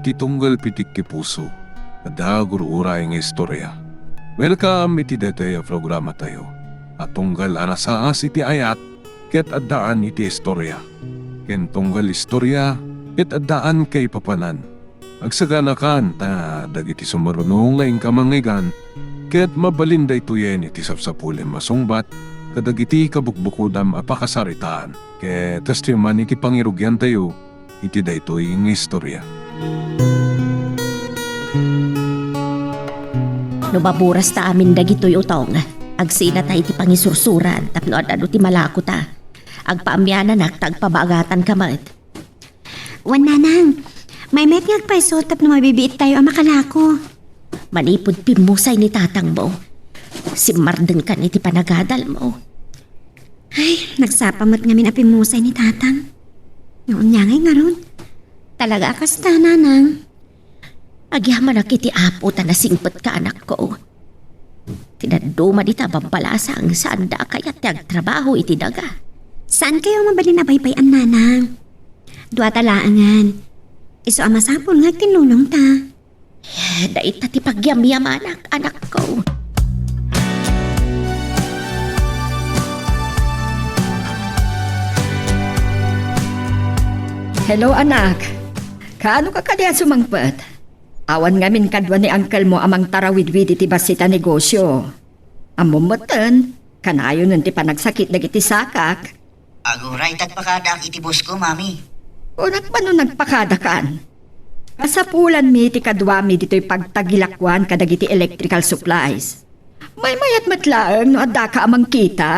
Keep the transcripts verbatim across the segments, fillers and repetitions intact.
ti tunggal pitikki puso, adda gur-uray nga istorya. Welcome iti daytoy a programatayo a tunggal a nasaas iti ayat ket addaan iti istorya, ken tunggal istorya ket addaan kaipapanan. Agsaganakan ta dagiti sumaruno nga inka mangngeggan ket mabalin daytoyen iti sapsapulem a sungbat kadagiti kabukbukodam a pakasaritaan. Ket kastoy man iti pangirugiantayo iti daytoy nga istorya. No maburasta amin dagitoy, Utong, agsilata iti pangisursuran tapno ad-adu ti malakota. Agpaamiananak ta agpabagatanka met. Wen, Nanang, maymayat nga agpayso tapno mabibiittayo a makalako. Manipud pimmusay ni tatangmo, simmardenkan iti panagadalmo. Ay, nagsapa met ngamin a pimmusay ni Tatang. No ania ngay ngarud? Talaga a kasta, Nanang. Agyamanak iti Apo ta nasingpetka, anakko. Ti dadduma dita a babbalasang, saanda a kayat ti agtrabaho iti daga. Saankayo a mabalin a baybay-an, Nanang. Duata laengen. Isu a masapul nga agtinnulongta. Eh, dayta ti pagyamyamanak, anakko. Hello, anak. Kaano ka kadi a sumangpet? Awan ngamin kadua ni uncle mo a mangtarawidwid iti bassit a negosio. Ammom metten, kanayonen ti panagsakit dagiti sakak. Aguray, ta agpakadaak iti boss ko, Mami. Kunak man no nagpakadakan. Kasapulanmi ti kaduami ditoy pagtagilakoan kadagiti electrical supplies. Maymayat met laeng no addaka a mangkita.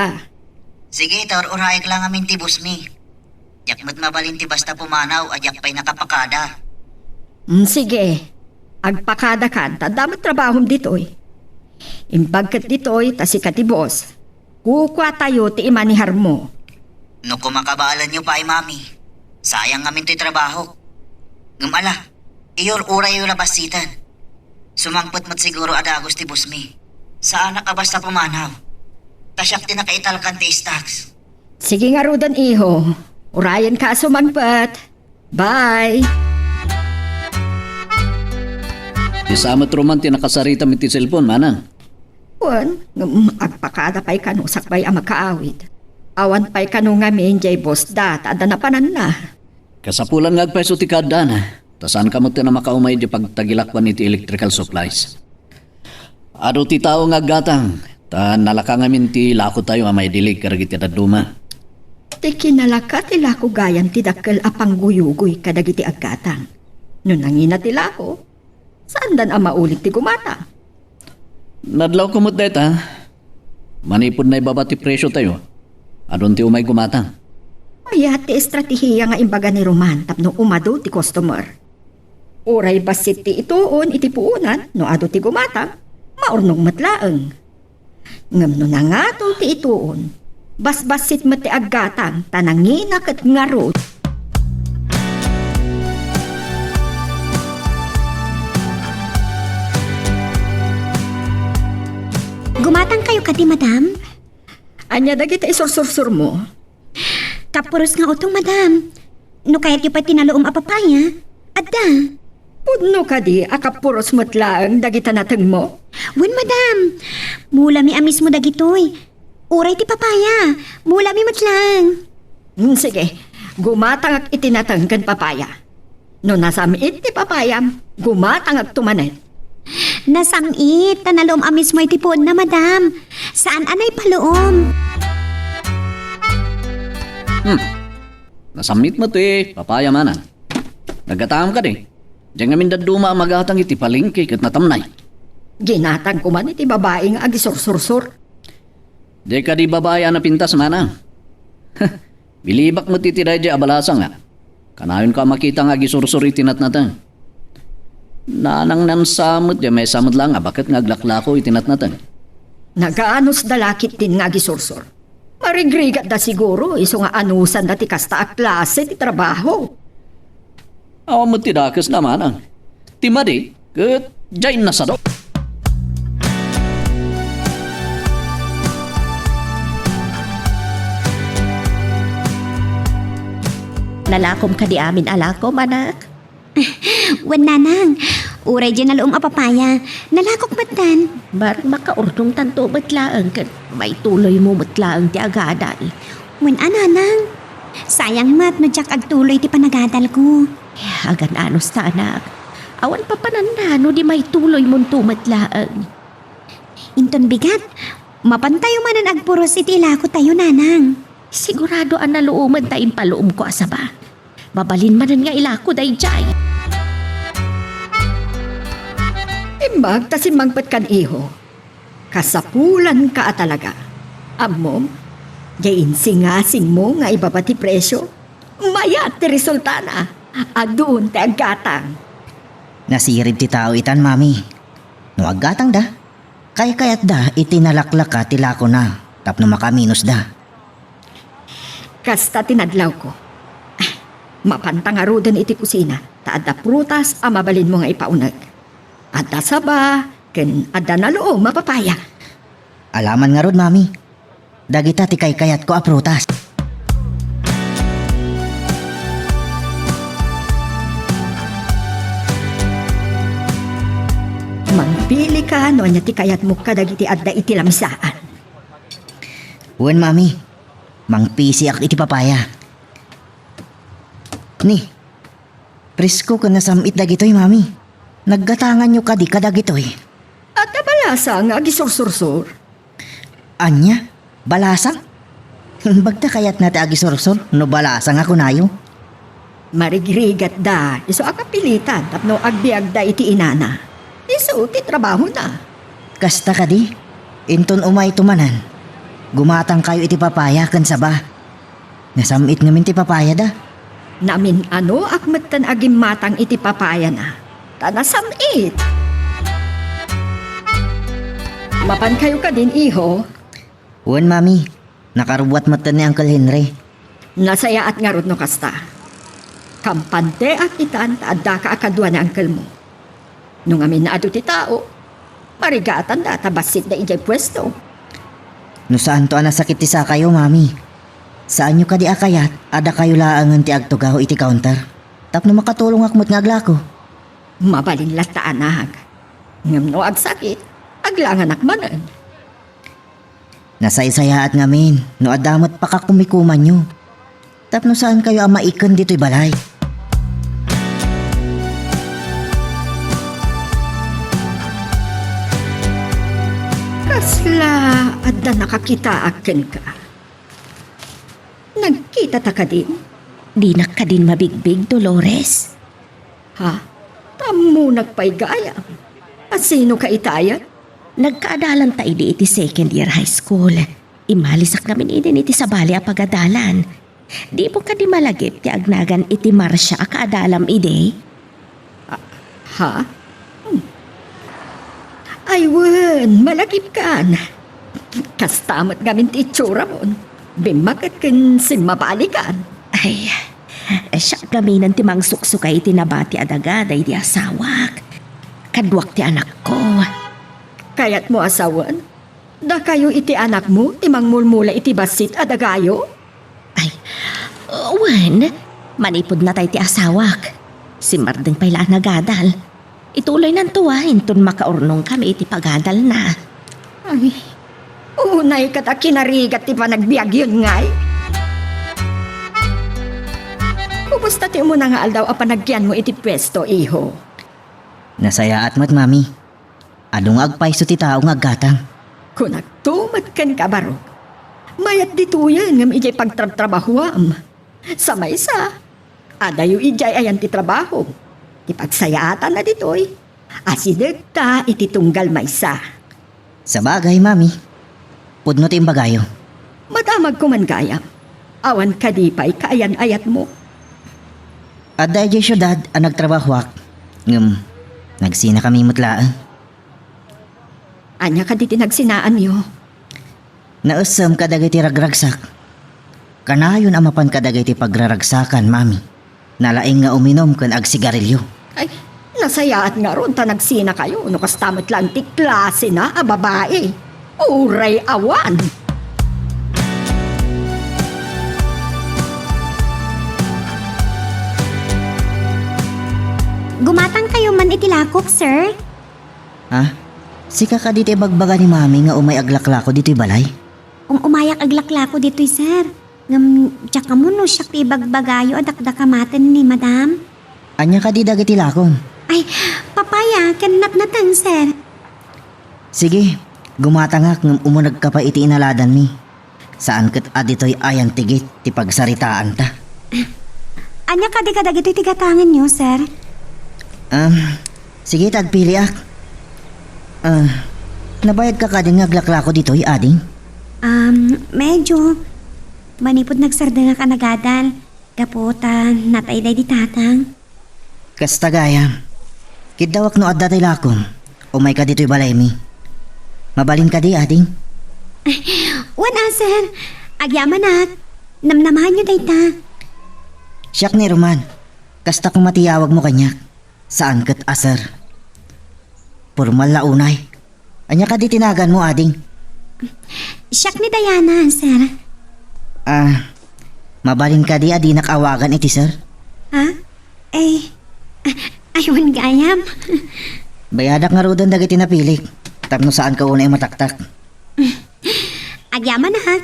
Sige, ta ur-urayek la ngamin ti boss mi. Diak met mabalin ti basta pumanaw a diak pay nakapakada. Mm, sige. Agpakadakan, ta adda met trabahom ditoy. Imbag ket ditoy, ta sika ti boss. Kukuatayo ti imaniharmo. No kumakabaalanyo pay, Mami, sayang ngamin toy trabahok. Ngem ala, iyur-urayyo la bassiten. Sumangpet met siguro a dagus ti boss mi. Saanak a basta pumanaw. Ta siak ti nakaitalkan ti stocks. Sige ngaruden, iho. Urayenka a sumangpet. Bye! Di sa met ruman ti nakasaritam iti cellphone, manang. Wen, ngem agpakada pay kano sakbay a makaawid. Awan pay kano ngamin diay boss da ta adda napananna. Kasapulan nga agpayso ti kaaddana, ta saanka met a makaumay diay pagtagilakoan iti electrical supplies. Adu ti tao nga aggatang, ta nalaka ngamin ti lakotayo a maidilig kadagiti dadduma. Ti kinalaka ti lako gayam ti dakkel a pangguyugoy kadagiti aggatang. No nangina ti lako, saandan a maulit ti gumatang. Nadlawko met dayta. Manipud naibaba ti presiotayo, adun ti umay gumatang. Mayat ti estratehiya nga imbaga ni Roman tapno umadu ti customer. Uray bassit ti ituon iti puonan no adu ti gumatang, maurnong met laeng. Ngem no nangato ti ituon, basbassit met ti aggatang ta nangina ket ngarud. Gumatangkayo kadi, madam? Ania dagiti isursursurmo? Kapuros nga utong, madam. No kayatyo pay ti naluom a papaya, adda. Pudno kadi a kapuros met laeng dagita natengmo? Wen, madam. Mulami a mismo dagitoy. Uray ti papaya, mulami met laeng. Hmm, sige, gumatangak iti nateng ken papaya. No nasam-it ti papayam, gumatangakto manen. Nasam-it, ta naluom a mismo iti puonna, madam. Saan a naipaluom. Hmm. Nasam-it met ti papaya, manang. Naggatangam kadi. Diay ngamin dadduma a magatang iti palengke ket natamnay. Ginatangko man iti babai nga agisursursur. Di kadi babai a napintas, manang. Bilibak met iti daydiay a balasang, a. Kanayonka a makita nga agisursur iti natnateng. Nanang nansa met, diay maysa met laeng a baket nga aglaklako iti natnateng. Naganusda la ketdin nga agisursur. Marigrigatda siguro isu nga anusanda ti kasta a klase ti trabaho. Awan met ti dakesna, manang. Ti madi, ket diay nasado. Nalakom kadi amin a lakom, anak? Wen, nanang, uray diay naluom a papaya, nalakok metten. Barang makaurnongtanto met laeng ket maituloymo met laeng ti agadal. Wen a, nanang. Sayang met no diak agtuloy ti panagadalko. Agan-anos ta, anak. Awan papananna no di maituloymonto met laeng. Inton bigat, mapantayo manen agpuros iti ilakotayo, nanang. Sigurado a naluomen ta impaluomko a saba. Mabalin manen nga ilako daydiay. Imbag ta simmangpetkan, iho. Kasapulanka a talaga. Ammom, diay insingasingmo nga ibaba ti presio, mayat ti resultana. Adun ti aggatang. Nasirib ti tao itan, Mami. No aggatangda, kaykayatda iti nalaklaka ti lakona tapno makaminosda. Kasta ti nadlawko. Ah, mapanta ngaruden iti kusina, ta adda prutas a mabalinmo nga ipauneg. Adda saba, ken adda naluom a papaya. Alaman ngarud, Mami. Dagita ti kaykayatko a prutas. Mangpilika no ania ti kayatmo kadagiti adda iti lamsaan. Wen, Mami. Mangpisiak iti papaya. Ni, presko ken nasam-it dagitoy, Mami. Naggatanganyo kadi kadagitoy? Adda balasa nga agisursursor. Ania? Balasang? Imbag ta kayatna ti agisursor no balasang a kunayo. Marigrigatda, isu a kapilitan tapno agbiagda iti inana. Isu ti trabahona. Kasta kadi, inton umayto manen, gumatangkayo iti papaya ken saba. Nasam-it ngamin ti papayada. Namin-anoak metten a gimmatang iti papayana, ta nasam-it. Mapankayo kadin, iho? Wen, Mami. Nakaruat metten ni Uncle Henry. Nasayaat ngarud no kasta. Kampanteak itan ta addaka a kadua ni uncle-mo. No ngamin adu ti tao, marigatanda ta bassitda idiay puesto. No saanto a nasakit ti sakayo, Mami, saanyo kadi a kayat a dakayo laengen ti agtugaw iti counter tapno makatulongak met nga aglako? Mabalin latta, anak. Ngem no agsakit, aglanganak manen. Nasaysayaat ngamin no adda met pakakumikumanyo tapno saankayo a maiken ditoy balay. Kasla adda nakakitaak kenka? Nagkitata kadin? Dinak kadin mabigbig, Dolores. Ha? Tammunak pay gayam. A sinoka itayen? Nagkaadalanta idi iti second year high school. Immalisak ngamin idin iti sabali a pagadalan. Dimo kadi malagip ti agnagan iti Marcia a kaadalam idi? Ah, ha? Hmm. Ay wen, malagipkan. Kasta met ngamin ti itsuramon. Bimmaket ken simmabalikan. Ay, siak ngaminen ti mangsuksukay iti nabati a daga daydi asawak. Kaduak ti anakko. Kayatmo a sawen? Dakayo iti anakmo ti mangmulmula iti bassit a dagayo? Ay, wen, manipud natay ti asawak. Simmardeng pay la a nagadal. Ituloynanto a inton makaurnongkami iti pagadalna. Ay, unay ket a kinarigat ti panagbiagyon ngay. Kumusta ti umuna nga aldaw a panagkianmo iti puesto, iho? Nasayaat met, Mami. Adu nga agpayso ti tao nga aggatang. Kunakto met kenka, barok. Mayat ditoyen ngem idiay pagtrabtrabahuam. Sa maysa, adayo idiay ayan ti trabaho. Ti pagsayaatanna ditoy, asidegta iti tunggal maysa. Sabagay, Mami. Pudno ti imbagayo. Madamagko man gayam. Awan kadi pay kaayan-ayatmo? Adda idiay siudad a nagtrabahoak, ngem nagsinakami met laeng. Ania kadi ti nagsinaanyo? Naessem kadagiti ragragsak. Kanayon a mapan kadagiti pagraragsakan, Mami. Nalaing nga uminom ken agsigarilyo. Ay, nasayaat ngarud ta nagsinakayo no kasta met laeng ti klasena a babai. Uray awan! Gumatangkayo man iti lakok, sir? Ha? Sika kadi ti ibagbaga ni Mami nga umay aglaklako ditoy balay? Um-, umayak aglaklako ditoy, sir. Ngem, diak ammo no siak ti ibagbagayo a dakdakamaten ni Madam. Ania kadi dagiti lakon? Ay, papaya ken natnateng, sir. Sige, gumatangak ngem umunegka pay iti inaladanmi. Saan ket a ditoy ayantigit ti pagsaritaanta. Ania kadi kadagitoy ti gatangenyo, sir? Um, sige, ta agpiliak. Ah, nabayagka kadin nga aglaklako ditoy, ading? Um, medyo. Manipud nagsardengak a nagadal, gapu ta natay daydi tatang. Kasta gayam. Kiddawak no adda tay lakom. Umayka ditoy balaymi. Mabalin kadi, ading? Wen a, sir. Agyamanak. Namnamaanyo dayta. Siak ni Roman. Kasta koma ti yawagmo kaniak. Saan ket a sir. Pormal la unay. Ania kadi ti naganmo, ading? Siak ni Diana, sir. Ah, mabalin kadi a dinak awagan iti sir? Ha? Ay, ay, wen gayam. Bayadak ngaruden dagiti napilik, tapno saanka unay mataktak. Agyamanak.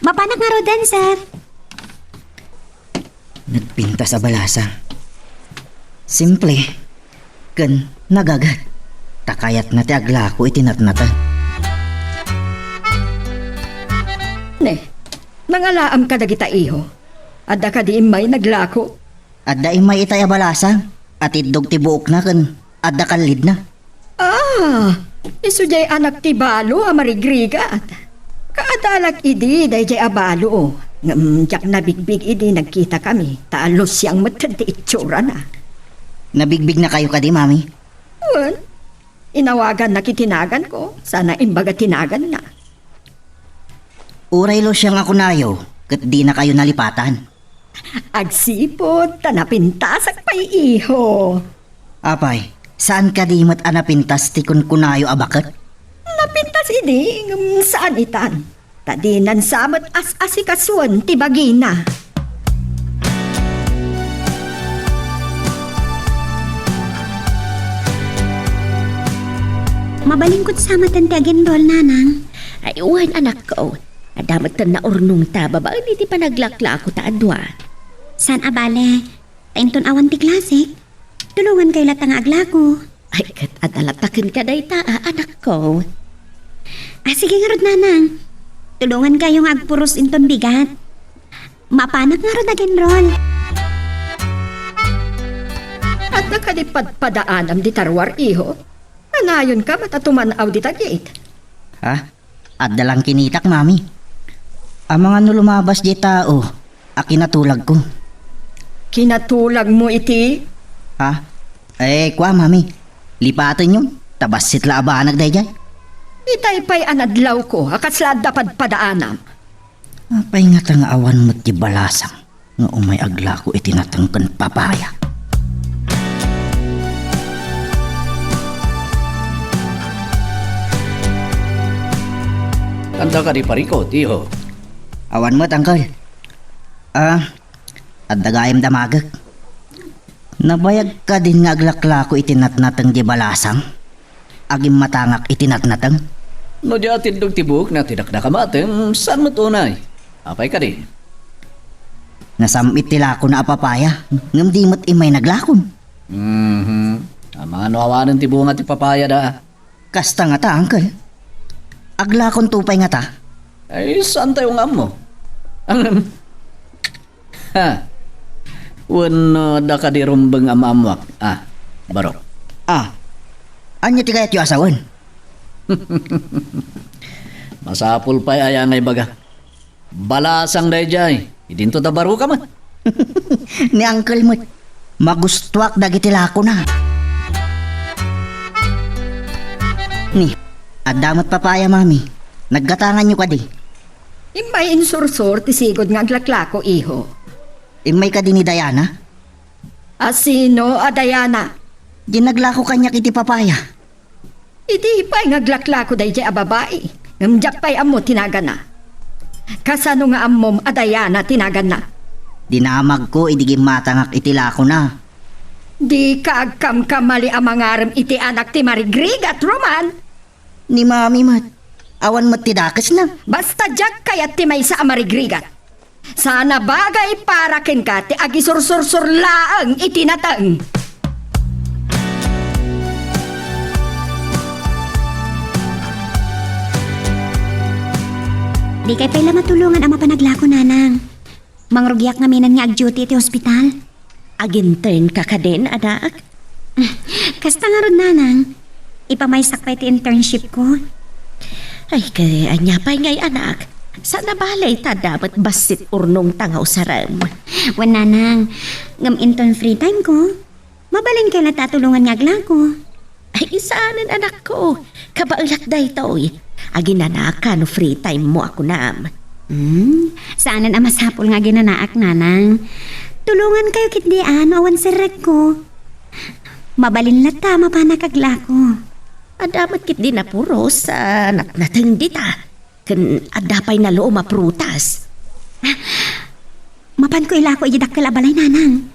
Mapanak ngaruden, sir. Nagpintas a balasang. Simple. Ken nagagat. Ta kayatna ti aglako iti natnateng. Ne, nangalaam kadagita, iho? Adda kadi immay naglako? Adda immay itay a balasang. Atiddog ti buokna ken adda kallidna. Ah, isu jay anak ti balo a marigrigat. Kaadalak idi dayjay a balo, ngem diak nabigbig idi nagkitakami, ta lusiang metten ti itsurana. Nabigbignakayo kadi, Mami? Wen, inawagannak iti naganko, sana imbaga ti naganna. Uray lusiang a kunayo, ket dinakayo nalipatan. Agsipud ta napintasak pay, iho. Apay, saan kadi met a napintas ti kunkunayo a baket? Napintas idi, ngem saan itan. Ta dinan sa met as-asikasuen ti bagina. Mabalin kod sa met ti agenrol, nanang. Ay, wen, anakko. Adda met naurnong ta babaen iti panaglaklako ta a dua. Saan a bale, ta inton awan ti klasik, tulongankayo latta nga aglako. Ay, ket adda latta kenka dayta, a, anakko. Ah, sige ngarud, nanang. Tulongankayo nga agpuros inton bigat. Mapanak ngarud agenrol. Adda kadi padpadaanam dita ruar, iho? Kanayonka met a tuman-aw dita gate. Ha? Adda lang kinitak, Mami. Amangan no lumabas jay tao a kinatulagko. Kinatulagmo iti? Ha? Eh, kua, Mami. Lipatenyo. Ta bassit la a banag dayjay. Itay pay a nadlawko a kasla adda padpadaanam. Apay ngata nga awan met ti balasang nga umay aglako iti nateng ken papaya? Anda kadi parikot, iho? Awan met, Uncle. Ah, adda gayam damagek. Nabayag kadin nga aglaklako iti natnateng di balasang? Agimmatangak iti natnateng. No di atiddog ti buokna ti dakdakamatem, saan met unay? Apay kadi? Nasam-it ti lakona a papaya, ngem di met immay naglakon. Mhm. Amangan no awanen ti bunga ti papaya da. Kasta ngata, uncle. Aglakonto pay ngata? Ay, saantayo nga ammo? Ahem. Ha. Wenno, adda kadi rumbeng a maammoak? Ah, barok. Ah. Ania ti kayatyo a sawen? Masapul pay aya nga ibaga. Balasang dayjay. Idinto ta baroka met. Ni uncle met. Magustuak dagiti lakona. Ni, adda met papaya, Mami. Naggatanganyo kadi? Immay insursor ti sigud nga aglaklako, iho. Immay kadi ni Diana? A sino a Diana? Di naglako kaniak iti papaya. Idi pay nga aglaklako dayjay a babai, ngem diak pay ammo ti nagana. Kasano nga ammom a Diana ti nagana? Dinamagko idi gimmatangak iti lakona. Dika agkamkamali a mangarem iti anak ti marigrigat, Roman. Ni Mami met, awan met ti dakesna. Basta diak kayat ti maysa a marigrigat. Saan a bagay para kenka ti agisursursur laeng iti nateng. Dikay pay la matulongan a mapan aglako, Nanang. Mangrugiak ngamin nga ag-duty iti ospital. Ag-internka kadin, anak? Kasta ngarud, Nanang. Ipamaysak pay ti internship ko. Ay, ket ania pay ngay, anak? Saan a bale ta adda met bassit urnongta nga usarem. Wen, Nanang. Ngem inton free time ko, mabalinkayo latta a tulongan nga aglako. Ay, saanen, anakko. Kabaelak daytoy. Aginanaak no free time mo a kunam. Hmm, saanen a masapul nga aginanaak, Nanang. Tulongankayo ketdi a no awan serrekko. Mabalin latta a mapanak aglako. Adda met ketdi napuros a natnateng dita. Ken adda pay naluom a prutas. Ah, mapanko ilako idiay dakkel a balay, Nanang.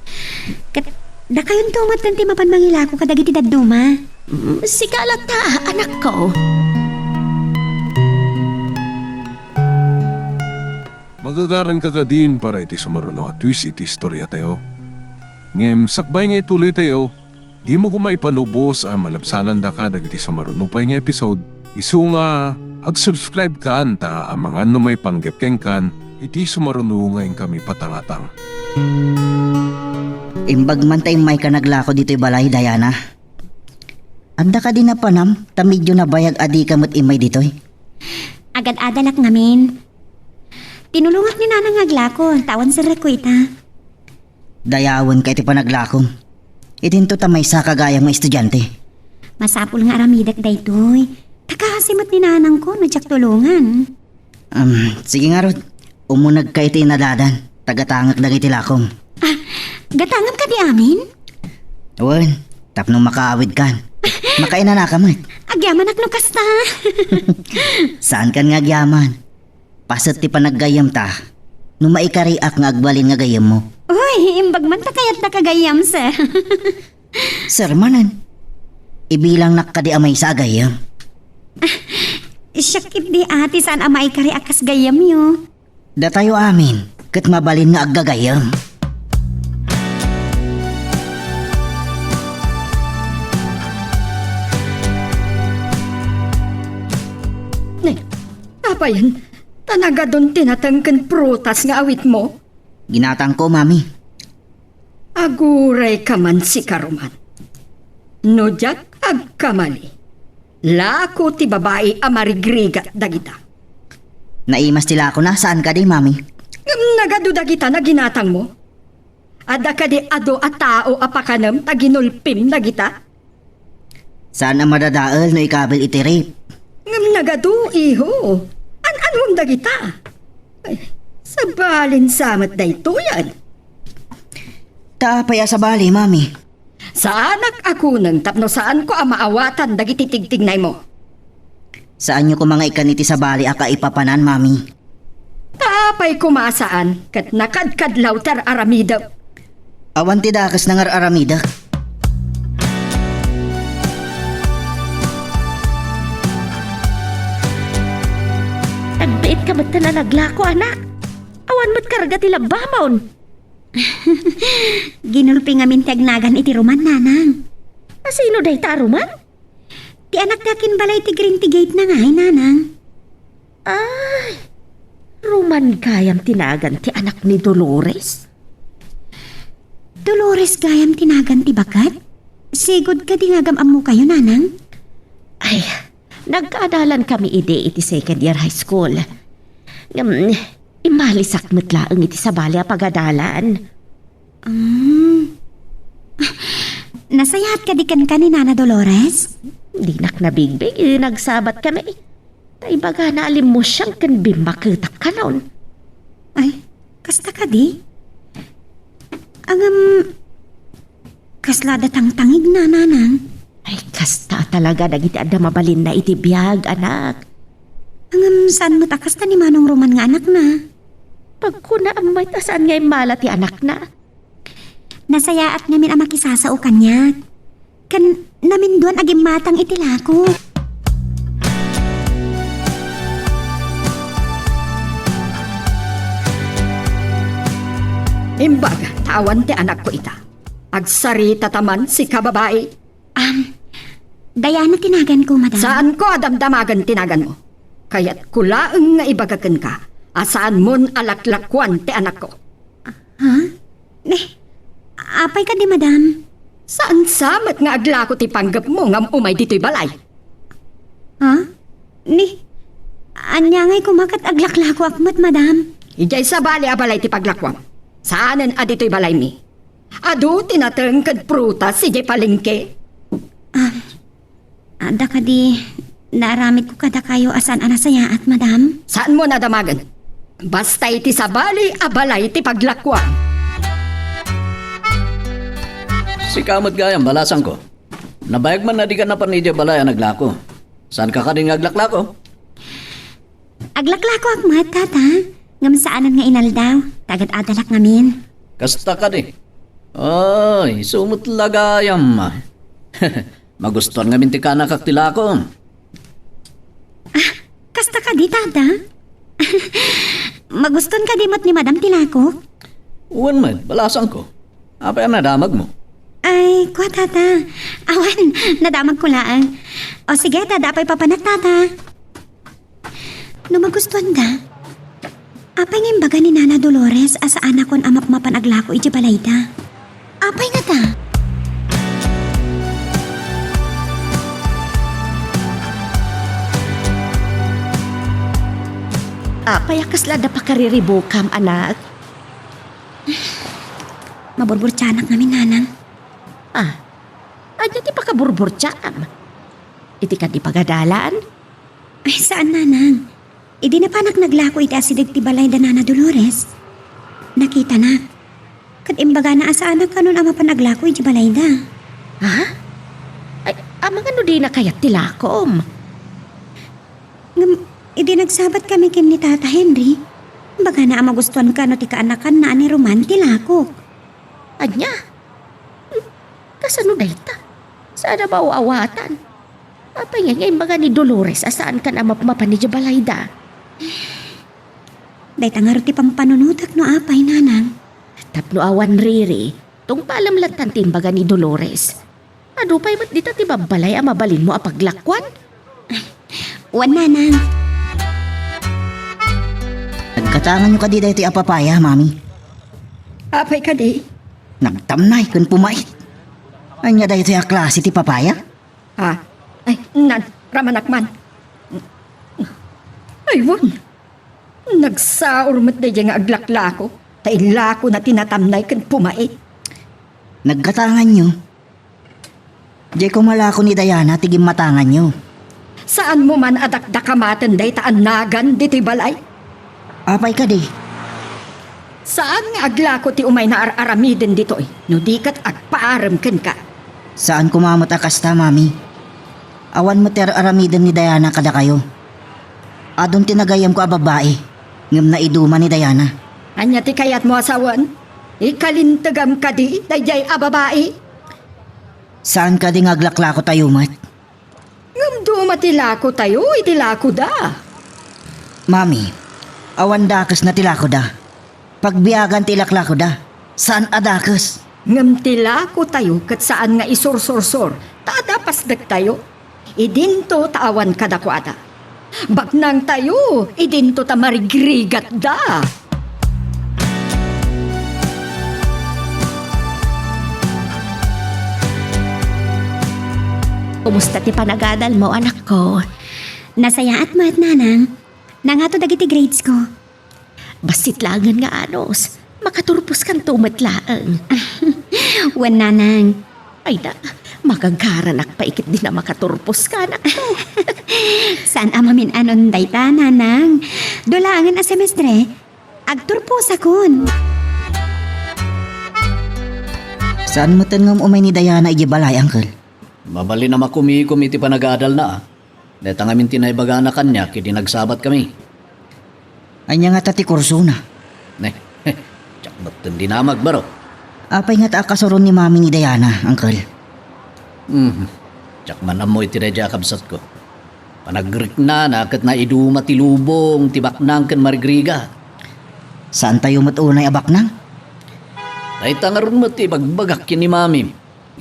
Ket dakayonto met ti mapan mangilako kadagiti dadduma. Mm, sika latta, anakko. Magagaranka kadin para iti sumaruno a twist iti istoriatayo. Ngem sakbay nga ituloytayo, dimo koma ipanubos a malabsanandaka dagiti sumaruno pay nga episode, isu nga ag-subscribe kan ta amangan no maipanggep kenkan iti sumaruno nga inkami patangatang. Imbag man ta immayka naglako ditoy balay, Diana. Adda kadi napanam ta medio nabayag a dika met immay ditoy? Agad-adalak ngamin. Tinulongak ni Nanang nga aglako, ta awan serrekko ita. Dayawenka iti panaglakom. Idinto ta maysaka gayam nga estudiante. Masapul nga aramidek daytoy. Ta kaasi met ni Nanangko no diak tulongan. Um, sige ngarud, umunegka iti inadadan. Ta gatangek dagiti lakom. Ah, gatangem kadi amin? Wen, tapno makaawidkan. Makainanaka met. Agyamanak no kasta. Saankan nga agyaman. Paset ti panaggayyemta no maikariak nga agbalin nga gayyemmo. Uy, imbag man ta kayatdaka gayyem, sir. Sir manen, ibilangnak kadi a maysa a gayyem. Siak ketdi a ti saan a maikari a kas gayyemyo. Datayo amin ket mabalin nga aggagayyem. Ne, apayen, ta nagadun ti nateng ken prutas nga awitmo? Ginatangko, Mami. Agurayka man sika, Roman. No diak agkamali, lako ti babai a marigrigat dagita. Naimas ti lakona, saan kadi, Mami? Ngem nagadu dagita nga ginatangmo? Adda kadi adu a tao a pakanem ta ginulpim dagita? Saan a madadael no ikabil iti rape. Ngem nagadu, iho. An-anuem dagita? Ay, sabalin sa met daytoyen. Ta apay a sabali, Mami? Saanak a kuneng tapno saanko a maawatan dagiti tigtignaymo. Saanyo koma nga ikkan iti sabali a kaipapanan, Mami. Ta apay koma a saan ket nakadkadlaw ti ar-aramidek? Awan ti dakes nga ar-aramidek. Agbiitka met ta naglako, anak. Awan met karga ti labbamon. Ginulpi ngamin ti agnagan iti Roman, Nanang. A sino dayta a Roman? Ti anak ti akinbalay ti green ti gate na ngay, Nanang. Ay, Roman gayam ti nagan ti anak ni Dolores? Dolores gayam ti nagan ti baket? Sigud kadi nga agam-ammokayo, Nanang? Ay, nagkaadalankami idi iti second year high school. Ngem, immalisak met laeng iti sabali a pagadalan. Ah. Nasayaat kadi kenka ni Nana Dolores? Dinak nabigbig idi nagsabatkami. Ta ibagana a limmusiang ken bimmaketak kanon. Ay, kasta kadi? Ngem, kasla adda tangtangigna, Nanang? Ay, kasta talaga dagiti adda mabalinna iti biag, anak. Ngem saan met a kasta ni Manong Roman nga anakna? Pagkunaam met a saan nga immala ti anakna. Nasayaat ngamin a makisasao kaniak. Ken naminduan a gimmatang iti lako. Imbag ta awan ti anakko ita. Agsarita ta man, sika babai. Am, Diana ti naganko, madam. Saanko a damdamagen ti naganmo. Kayatko laeng nga ibaga kenka a saanmon a laklakuan ti anakko. Ha? Ni, apay kadi, madam? Saan sa met nga aglako ti panggepmo ngam umay ditoy balay? Ha? Ni, ania ngay koma ket aglaklakoak met, madam? Idiay sabali a balay ti paglakuam. Saanen a ditoy balaymi. Adu ti nateng ken prutas idiay palengke. Ah, adda kadi naaramidko kadakayo a saan a nasayaat, madam? Saanmon a damagen. Basta iti sabali a balay ti paglakuam. Sika met gayam, balasangko. Nabayag man a dika napan idiay balay a naglako. Saanka kadi nga aglaklako? Aglaklakoak met, tata. Ngem saanen nga inaldaw, ta agad-adalak ngamin. Kasta kadi. Ay, isu met la gayam. Magustuan ngamin ti kaanakak ti lako. Ah, kasta kadi, tata? Magustuan kadi met ni madam ti lako? Wen met, balasangko. Apay a nadamagmo? Ay, kua, tata. Awan, nadamagko laeng. O sige, ta adda pay papanak, tata. No magustuanda, apay nga imbaga ni Nana Dolores a saanakon a mapmapan aglako idiay balayda? Apay ngata? Apay a kasla adda pakariribukam, anak? Maburburtianak ngamin, nanang. Ah, ania ti pakaburburtiam? Iti kadi pagadalan? Ay, saan, nanang. Idi napanak naglako iti asideg ti balay da Nana Dolores, nakitanak. Ket imbagana a saanak kanon a mapan aglako iti balayda. Ha? Ay, amangan no dina kayat ti lakom. Ngem, idi nagsabat kami ken ni Tata Henry, imbagana a magustuan kano ti kaanakanna a ni Roman ti lakok. Ania? Hmm, kasano dayta? Saan a maaw-awatan? Apay ngay nga imbaga ni Dolores a saankan a mapmapan idiay balayda? Dayta ngarud ti pampanunotek no apay, nanang. Tapno awan riri, tungpalem latta ti imbaga ni Dolores. Adu pay met dita ti babbalay a mabalinmo a paglakuan? Wen, nanang. Nagkatanganyo kadi daytoy a papaya, mami? Apay kadi? Nagtamnay ken pumait. Ania daytoy a klase ti papaya? Ah, ay, nan, ramanak man. Ay, wen. Nagsaur met daydiay nga aglaklako, ta ilakona ti natamnay ken pumait. Nagkatanganyo? Diay koma lako ni Diana ti gimmatanganyo. Saanmo man a dakdakamaten dayta a nagan ditoy balay? Apay kadi? Saan nga aglako ti umayna ar-aramiden ditoy, no di ket agpaarem kenka. Saan koma met a kasta, mami. Awan met ti ar-aramiden ni Diana kadakayo. Adun ti nagayyemko a babbai, ngem naiduma ni Diana. Ania ti kayatmo a sawen? Ikalintegam kadi daydiay a babai? Saan kadi nga aglaklakotayo met? Ngem duma ti lakotayo iti lakoda. Mami, awan dakesna ti lakoda. Pagbiagan ti ilaklakoda. Saan a dakes. Ngem ti lakotayo ket saan nga isursursor ta adda pasdektayo. Idinto ta awan kadakuada. Bagnangtayo, idinto ta marigrigatda. Kumusta ti panagadalmo, anakko? Nasayaat met, nanang. Nangato dagiti grades ko. Bassit laengen nga anus. Makaturposkanto met laeng. Wen, nanang. Ay da, magagaranak pay ket di na makaturposka, anakko. Saan a mamin-anon dayta, nanang. Dua laengen a semestre, agturposakon. Saan metten nga um-umay ni Diana idiay balay, uncle? Mabalin a makumikom iti panagadalna, a. Dayta ngamin ti naibagana kaniak idi nagsabat kami. Ania ngata ti kursona? Ne, diak metten dinamag, baro. Apay ngata a kasuron ni Mami ni Diana, Uncle? Mhm. Diak man ammo iti daydiay a kabsatko. Panagriknana ket naiduma ti lubong ti baknang ken marigrigat. Saantayo met unay a baknang? Dayta ngarud met ti ibagbagak ken ni Mami.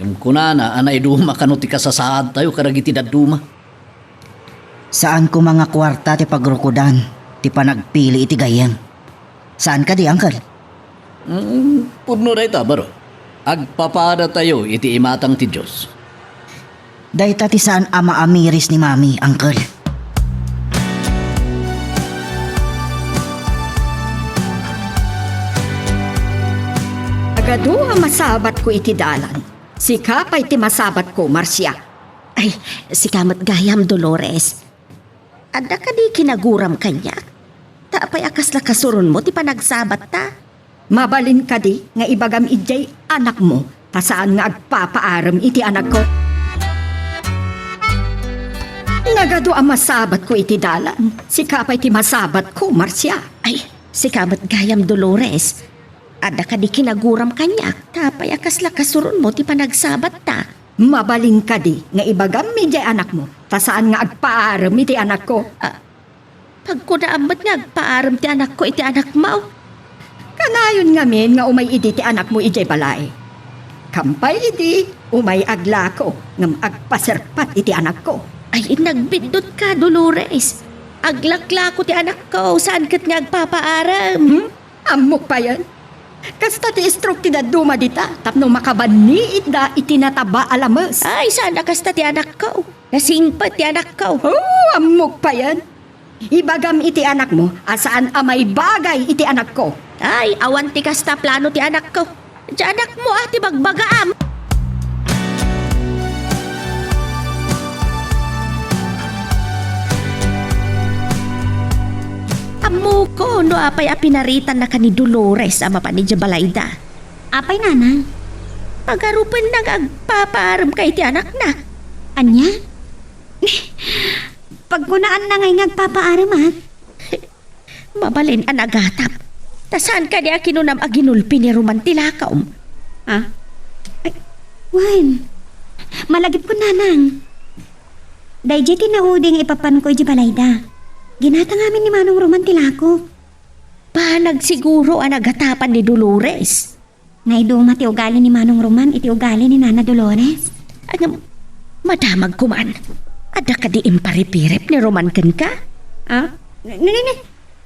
Ngem kunana a naiduma kano ti kasasaadtayo kadagiti dadduma. Saan koma nga kuarta ti pagrukodan ti panagpili iti gayyem. Saan kadi, Uncle? Mm, pudno dayta, baro. Agpapadatayo iti imatang ti Dios. Dayta ti saan a maamiris ni Mami, Uncle. Agadu a masabatko iti dalan. Sika pay ti masabatko, Marcia. Ay, sika met gayam, Dolores. Adda kadi kinaguram kaniak? Ta apay a kasla kasuronmo ti panagsabatta? Mabalin kadi nga ibagam idiay anakmo ta saan nga agpapaarem iti anakko? Nagadu a masabatko iti dalan. Sika pay ti masabatko, Marcia. Ay, sika met gayam, Dolores. Adda kadi kinaguram kaniak? Ta apay a kasla kasuronmo ti panagsabatta? Mabalin kadi nga ibagam idiay anakmo ta saan nga agpaarem iti anakko? Ah, pagkunaam met nga agpaarem ti anakko iti anakmo? Kanayon ngamin nga umay idi ti anakmo idiay balay. Kampay idi, umay aglako ngem agpaserpat iti anakko. Ay, nagbiddut ka, Dolores. Aglaklako ti anakko, saan ket nga agpapaarem. Hmm? Ammok payen. Kasta ti istrok ti dadduma dita tapno makabanniitda iti nataba a lames. Ay, saan a kasta ti anakko. Nasingpet ti anakko. Oh, ammok payen. Ibagam iti anakmo a saan a maibagay iti anakko. Ay, awan ti kasta plano ti anakko. Ti anakmo a ti bagbagaam. Ammoko no apay a pinaritanna ka ni Dolores a mapan idiay balayda. Apay, Nanang? Pagarupenna nga agpapaarem ka iti anakna. Ania? Pagkunaanna ngay nga agpapaaremak? Mabalin a nagatap. Ta saan kadi a kinunam a ginulpi ni Roman ti lakom? Ah? Ay, wen. Malagipkon, Nanang. Daydiay ti naudi nga ipapanko idiay balayda. Ginata ngamin ni Manong Roman ti lako. Banag siguro a nagatapan ni Dolores. Naiduma ti ugali ni Manong Roman iti ugali ni Nana Dolores. Ngem, madamagko man. Adda kadi imparipirip ni Roman kenka? Ah? Ni, ni, ni.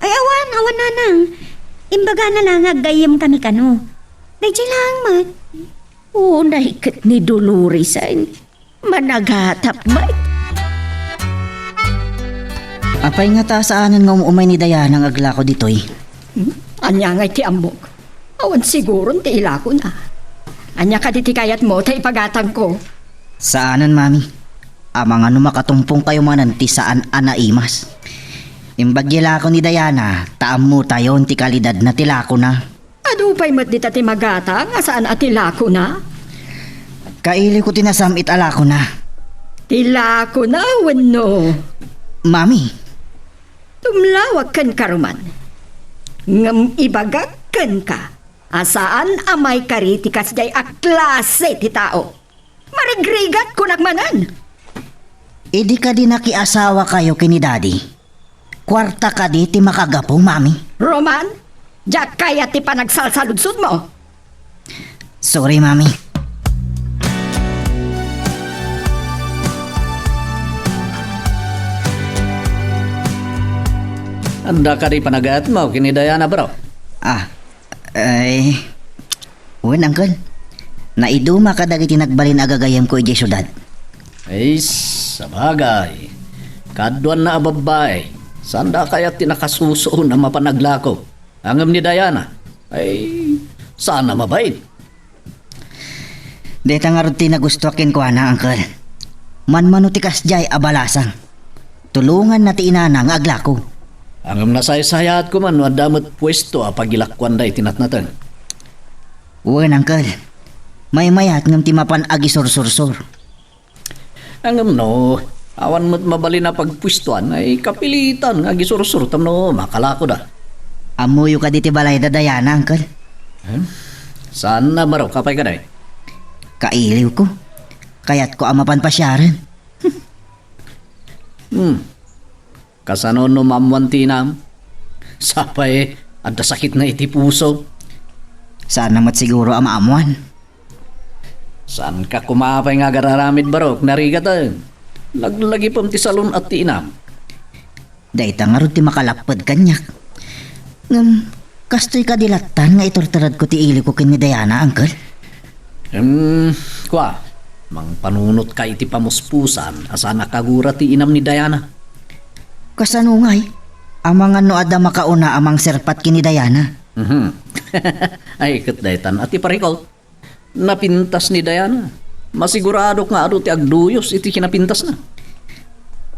Ay, awan, awan, Nanang. Imbagana la nga aggayyemkami kano. Daydiay laeng met. Unay ket ni Dolores ay managatap met. Apay ngata a saanen nga um-umay ni Diana nga aglako ditoy? Hmm? Ania ngay ti ammok? Awan siguron ti ilakona. Ania kadi ti kayatmo ta ipagatangko? Saanen, Mami. Amangan no makatumpongkayo manen ti saan a naimas. Imbag ti lako ni Diana, ta ammotayon ti kalidadna ti lakona. Adu pay met dita ti magatang a saan a ti lakona? Kaileko ti nasam-it a lakona. Ti lakona wenno? Mami. Tumlawak kenka, Roman. Ngem ibagak kenka a saan a maikari ti kasdiay a klase ti tao. Marigrigat, kunak manen. Idi kadi nakiasawakayo ken ni Daddy, kuarta kadi ti makagapu, Mami? Roman, diak kayat ti panagsalsaludsodmo. Sorry, Mami. Anda kadi panagayatmo ken ni Diana, bro? Ah, Ay, wen, Uncle. Naiduma kadagiti nagbalin a gagayyemko idiay siudad. Ay, sabagay. Kaduanna a babbai, saanda kayat ti nakasusuon a mapan aglako. Ngem ni Diana, ay, saan a mabain. Dayta ngarud ti nagustoak kenkuana, Uncle. Manmano ti kasdiay a balasang. Tulonganna ti inana nga aglako. Ngem nasaysayaatko man no adda met puesto a pagilakuanda iti natnateng. Wen, Uncle. Maymayat ngem ti mapan agisursursor. Ngem no awan met mabalin a pagpuestoan, ay kapilitan nga agisursor tapno makalakoda. Ammoyo kadi ti balayda, Diana, Uncle? Hmm? Saan a barok, apay kadi? Kailiwko. Kayatko a mapan pasiaren. Hmm. Kasano no maammoan ti inam? Sapay, adda sakitna iti puso. Saan na met siguro a maammoan. Saanka koma pay nga agar-aramid, barok, narigat, eh. Laglagipem ti salun-at ti inam. Dayta ngarud ti makalapped kaniak. Ngem, kastoy kadi lattan nga iturturedko ti iliwko ken ni Diana, Uncle? Em, kua, mangpanunotka iti pamuspusan a saan a kagura ti inam ni Diana. Kasano ngay? Amangan no adda makauna a mangserpat ken ni Diana. Mhm. Ay, ket daytan a ti parikot. Napintas ni Diana. Masiguradok nga adu ti agduyos iti kinapintasna.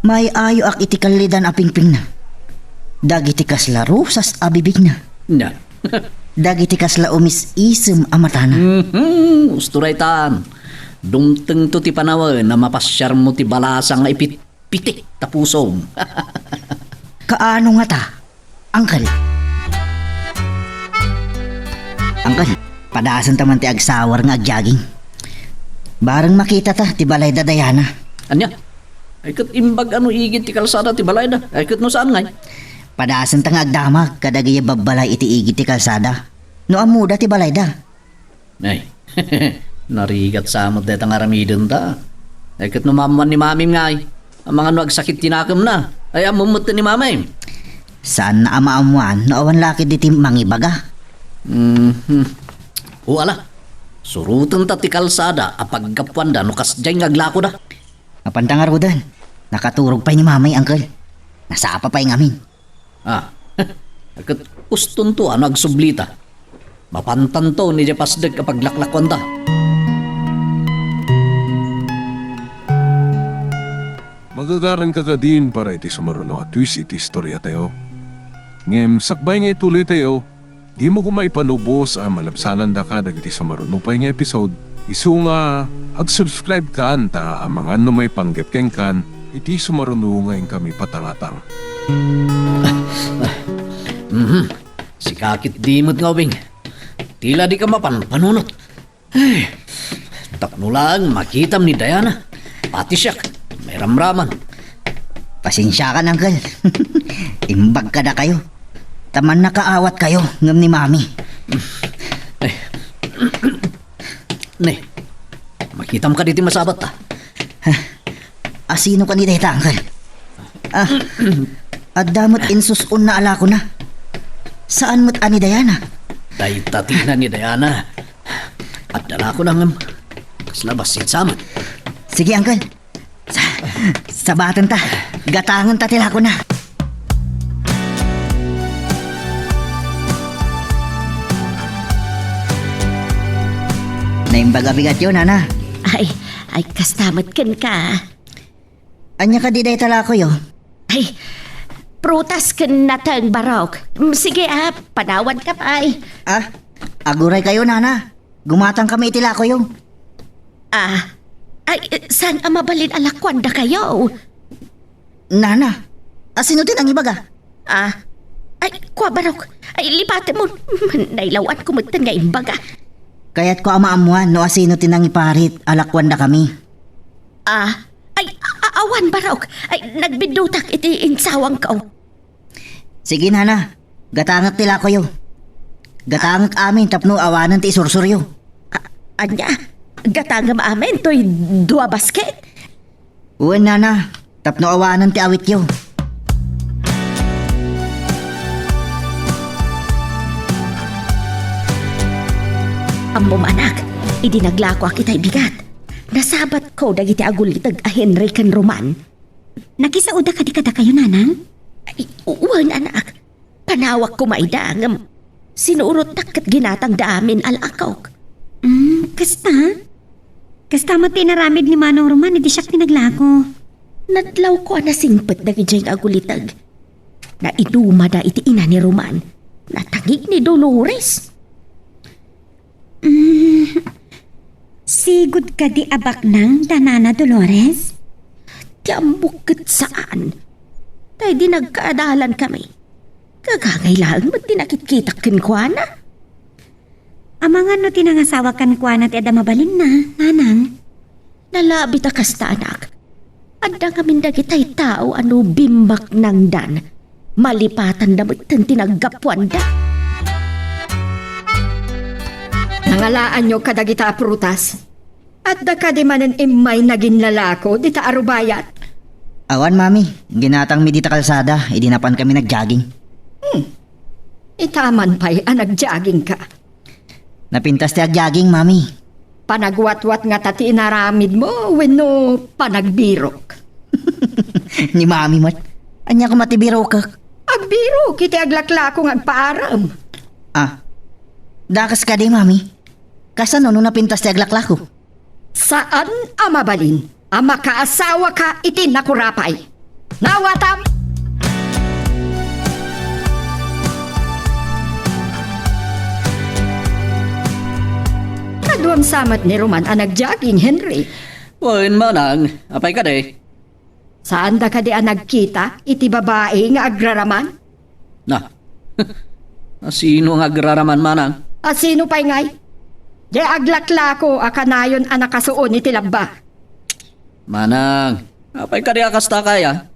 Maay-ayoak iti kallidan a pingpingna. Dagiti kasla rosas a bibigna. Nya. Dagiti kasla umis-isem a matana. Mhm, usto daytan. Dumtengto ti panawen a mapasiarmo ti balasa nga ipit- pitik ta pusom. Kaano ngata, Uncle? Uncle, padasenta man ti agsawar nga agjaging. Bareng makitata ti balay da Diana. Ania? Ay ket imbag a no igid ti kalsada ti balayda. Ay ket no saan ngay? Padasenta nga agdamag kadagiti babbalay iti igid ti kalsada. No ammoda ti balayda. Ay, narigat sa met dayta nga aramidenta. Ay, ket no maammoan ni Mamim ngay, amangan no agsakit ti nakemna. Ay, ammom met ni Mamim. Saanna a maammoan no awan la ketdi ti mangibaga. Mhm. O ala, surotenta ti kalsada a paggapuanda no kasdiay nga aglakoda. Mapanta ngaruden, nakaturog pay ni Mamay, Uncle. Nasapa pay ngamin. Ah, ket ustonto a no agsublita. Mapantanto ni diay pasdek a paglaklakuanta. Magagaranka kadin para iti sumaruno a twist iti istoriatayo. Ngem sakbay nga ituloytayo, dimo koma ipanubos a malabsanandaka dagiti sumaruno pay nga episode. Isu nga, ag-subscribe kan ta amangan no maipanggep kenkan iti sumaruno nga inkami patangatang. Mhm. Sika ketdi met nga ubing. Tila dika mapan panunot. Ay, tapno laeng makitam ni Diana. Pati siak, mairamraman. Pasensiakan, Uncle. Imbag kadakayo. Ta mannakaawatkayo ngem ni Mami. Ay. Ne, makitam kadi ti masabatta. Ha? Asino kadi dayta, Uncle? Ah, adda met insus-onna a lakona. Saan met a ni Diana? Dayta ti ina ni Diana. Adda lakona ngem kasla bassit sa met. Sige, Uncle. Sa-, sabatenta. Gatangenta ti lakona. Naimbag a bigatyo, Nana. Ay, ay, kasta met kenka. Ania kadi dayta lakoyo? Ay, prutas ken nateng, barok. Mm, sige, ah, panawanka pay. Ah, aguraykayo, Nana. Gumatangkami iti lakoyo. Ah, ay, saan a mabalin a lakuandakayo? Nana, asino ti nangibaga? Ah, ay, kua, barok. Ay, lipatemon. Nailawanko metten nga imbaga. Kayatko a maammoan no asino ti nangiparit a lakuandakami. Ah, ay, a-, awan, barok. Ay, nagbiddutak iti insawangko. Sige, Nana. Gatangek ti lakoyo. Gatangek amin tapno awanen ti isursuryo. A-, ania? Gatangem amin toy dua basket? Wen, Nana. Tapno awanen ti awityo. Ammom, anak, idi naglakoak itay bigat, nasabatko dagiti aguliteg a Henry ken Roman. Nakisaoda kadi kadakayo, Nanang? Ay, wen, anak. Panawak koma ida, ngem sinurotdak ket ginatangda amin a lakok. Mm, kasta? Kasta met ti inaramid ni Manong Roman idi siak ti naglako. Nadlawko a nasingpet dagidiay nga aguliteg. Naidumada iti ina ni Roman. Natangig ni Dolores. Mm, sigud kadi a baknang da Nana Dolores? Ti ammok ket saan. Ta idi nagkaadalankami, gagangay laeng met ti nakitkitak kenkuana. Amangan no ti nangasawa kenkuana ti adda mabalinna, nanang? Nalabit a kasta, anak. Adda ngamin dagitay tao a no bimmaknangdan, malipatanda metten ti naggapuanda. Nangalaanyo kadagita a prutas? Adda kadi manen immay naginlalako dita a rubayat? Awan, Mami. Ginatangmi dita kalsada, idi napankami nag-jogging. Hmm. Itaman pay a nag-joggingka. Napintas ti ag-jogging, Mami. Panagwatwat ngata ti inaramidmo wenno panagbirok? Ni Mami met. Ania koma ti birokek? Agbirok iti aglaklako nga agpaarem. Ah. Dakes kadi, Mami? Kasano no napintas ti aglaklako? Saan a mabalin a makaasawaka iti nakurapay. Nawatam! Kaduam sa met ni Roman a nag-jogging, Henry. Wen, manang, apay kadi? Saanda kadi a nagkita iti babai nga agraraman? Na, asino nga agraraman, manang? Asino pay ngay? Diay aglaklako a kanayon a nakasuon iti labba. Manang, apay kadi a kasta kaya?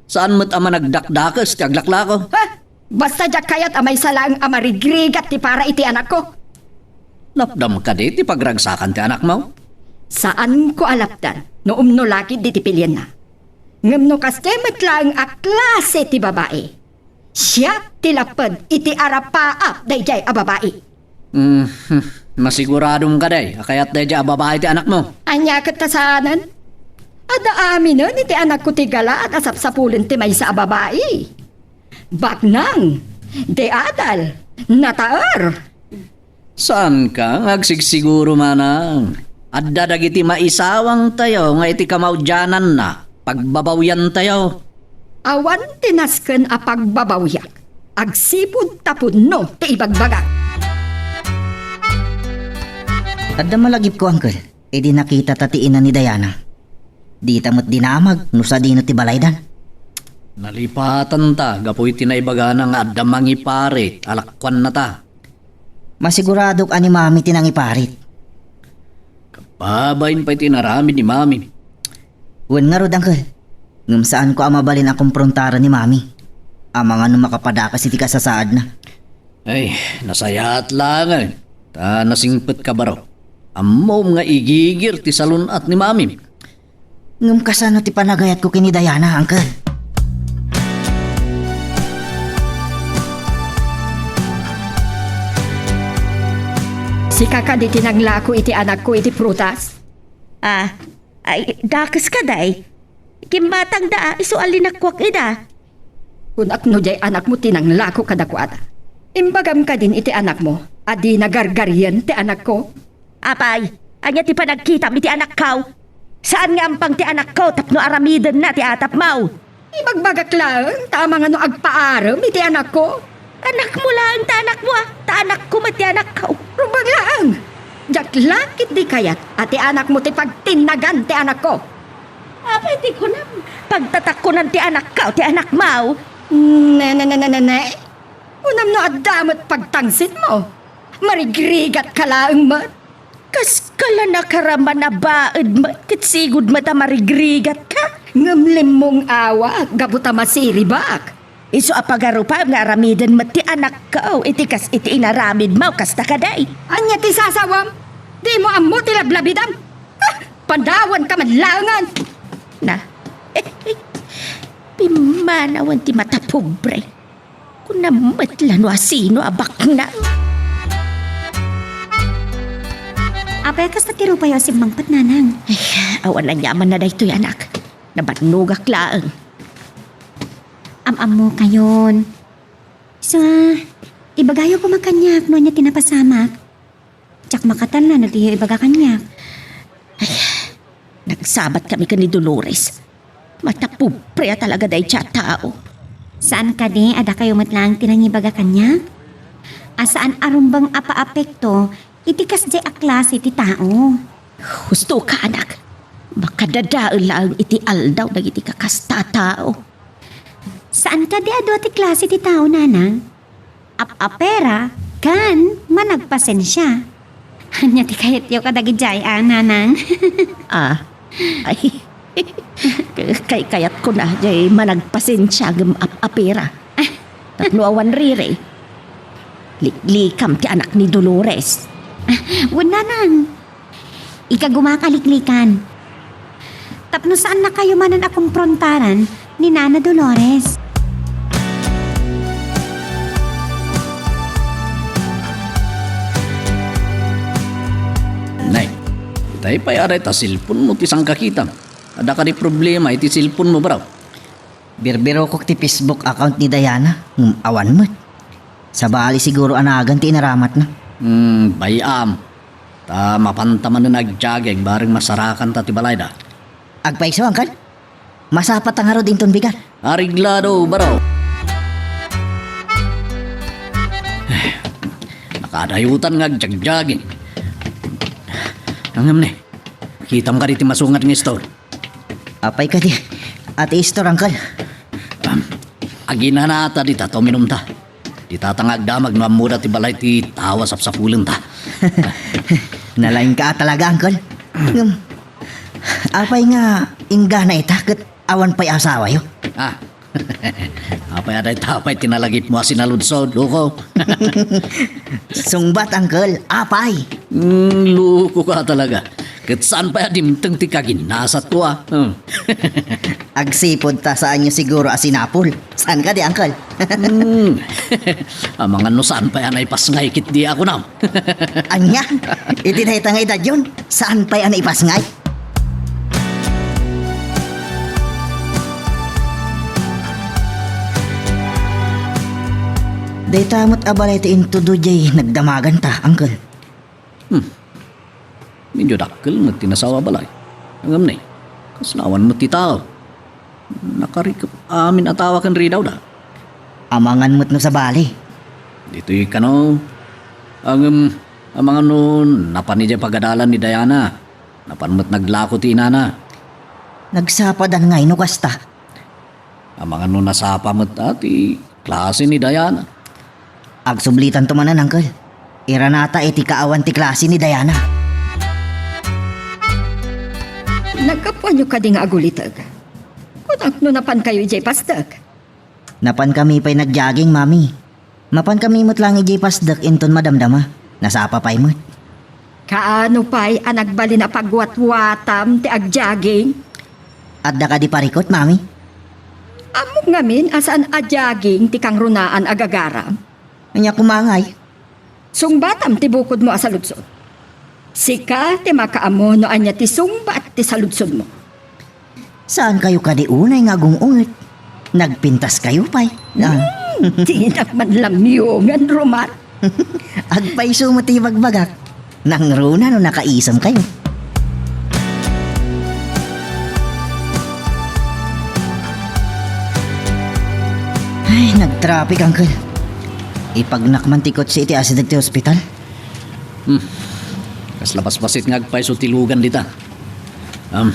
Saan met a managdakdakes ti aglaklako? Ha? Basta diak kayat a maysa laeng a marigrigat ti para iti anakko. Lapdam kadi ti pagragsakan ti anakmo? Saanko a lapdan no umno la ketdi ti pilienna. Ngem no kasta met laeng a klase ti babai, siak ti lapped iti arapaap daydiay a babai. Mhm. Masiguradom kadi a kayat daydiay a babai ti anakmo? Ania ket ta saanen? Adda aminen iti anakko ti galaad a sapsapulen ti maysa a babai. Baknang, di adal, nataer. Saanka nga agsigsiguro, manang? Adda dagiti maisawangtayo nga iti kamaudiananna, pagbabawyantayo. Awan ti nasken a pagbabawyak agsipud ta pudno ti ibagbagak. Adda malagipko, uncle, idi nakitata ti ina ni Diana. Dita met dinamag no sadino ti balaydan. Nalipatanta gapu iti naibagana nga adda mangiparit a lakuannata. Masiguradok a ni Mami ti nangiparit. Kababain pay ti inaramid ni Mami. Wen ngarud, uncle. Ngem saanko a mabalin a komprontaran ni Mami. Amangan no makapadakas iti kasasaadna. Ay, nasayaat laeng. Ta nasingpetka baro. Ammom nga igigir ti salun-at ni Mami. Ngem kasano ti panagayatko ken ni Diana, uncle? Sika kadi ti nanglako iti anakko iti prutas? Ah, ay, dakes kadi. Kimmatangda a isu a linakkuak ida. Kunak no diay anakmo ti nanglako kadakuada. Imbagam kadin iti anakmo a dina gargarien ti anakko? Apay, ania ti panagkitam iti anakkaw? Saan nga ampang ti anakkaw tapno aramidenna ti atapmaw? Ibagbagak laeng ta amangan no agpaarem iti anakko. Anakmo laeng ta anakmo, a, ta anakko met ti anakkaw. Rumbeng laeng! Diak la ketdi kayat a ti anakmo ti pagtinnagan ti anakko. Apay ti kunam? Pagtatakkunan ti anakkaw ti anakmaw. Ne, ne, ne, ne, ne, ne. Kunam no adda met pagtangsitmo. Marigrigatka laeng met. Kaskala nakaraman a baed met ket sigud met a marigrigatka. Ngem limmong-awak gapu ta masiribak. Isu a pagarupam nga aramiden met ti anakko iti kas iti inaramidmo, kasta kadi? Ania ti sasawam? Dimo ammo ti lablabidam? Ah, padawanka man laengen! Na, pimmanawen ti matapobre. Kunam met la no asino a baknang. Apay, kasta ti rupayo a simmangpet, nanang? Ay, awan aniamanna daytoy, anak. Nabannogak laeng. Am-ammokayon. Sa, ibagayo koma kaniak no ania ti napasamak. Diak makatalna no diyo ibaga kaniak. Ay, nagsabat kami ken ni Dolores. Matapobre a talaga dayta a tao. Saan kadi a dakayo met laeng ti nangibaga kaniak? A saan a rumbeng a paapekto iti kasdiay a klase ti tao. Husto ka, anak. Makadadael laeng iti aldaw dagiti kakasta a tao. Saan kadi a dua ti klase ti tao, nanang? Ap-apera ken managpasensia. Ania ti kayatyo kadagiti ay, a, nanang? Ah, ay, kay-, kayatko na, jay managpasensia ngem ap-apira. Tapno awan riri, liklikam ti anak ni Dolores. Ah, wen, nanang. Ikagumak a liklikan. Tapno saannakayo manen a komprontaran ni Nana Dolores. Nay, itay pay aray ta cellphone mo ti sangkakitam. Adda kadi problema iti cellphone mo, bro? Birbirokok ti Facebook account ni Diana, ngem awan met. Sabali siguro a nagan ti inaramatna. Hmm, bay-am. Ta mapanta manen a agjogging bareng masarakanta ti balayda. Agpayso, uncle? Masapata ngarud inton bigat. Areglado, bro. Nakadayotan nga agjogging. Ngem ni, kitam kadi ti masungat nga store? Apay kadi, ati store, uncle? Um, aginanata dita ta uminumta. Dita ta nga agdamag no ammoda ti balay ti tao a sapsapulenta. Nalaingka talaga, uncle. Ngem, apay nga inggana ita ket awan pay asawayo? Ah. Apay a dayta pay ti nalagipmo a sinaludsod, Luko? Sungbat, uncle. Apay? Mm, luko ka talaga. Ket saan pay a dimteng ti kaginasatko, a? Hmm. Agsipud ta saanyo siguro a sinapul. Saan kadi, uncle? Hmm. Amangan no saan pay a naipasngay ketdi a kunam. Ania? Iti dayta nga edadyon, saan pay a naipasngay? Dayta met a balay ti intudo jay nagdamaganta, uncle. Hmm. Medyo dakkel met ti nasawa a balay. Ngem ni, kasla awan met ti tao. Nakarikep amin a tao ken ridawda. Amangan met no sabali. Ditoy kano, ngem amangan no napan idiay pagadalan ni Diana. Napan met naglako ti inana. Nagsapadan ngay no kasta? Amangan no nasapa met a ti klase ni Diana. Agsublitanto manen, uncle. Iranata iti kaawan ti klase ni Diana. Naggapuanyo kadi nga aguliteg? Kunak no napankayo idiay pasdek? Napankami pay nagjogging, mami. Mapankami met laeng idiay pasdek inton madamdama. Nasapa pay met. Kaano pay a nagbalin a pagwatwatam ti agjogging? Adda kadi parikut, mami? Ammok ngamin a saan a jogging ti kangrunaan a gagaram. Ania koma ngay? Sungbatam ti bukodmo a saludsod. Sika ti makaammo no ania ti sungbat ti saludsodmo. Saankayo kadi unay nga agung-unget? Nagpintaskayo pay? Ah. Hmm, dinak man lamyongan, Roman. Agpayso met ti ibagbagak. Nangruna no nakaisemkayo. Ay, nagtraffic, uncle. Ipagnak man ti kotse iti asideg ti ospital. Hmm. Kasla basbasit nga agpayso ti lugan dita. Um,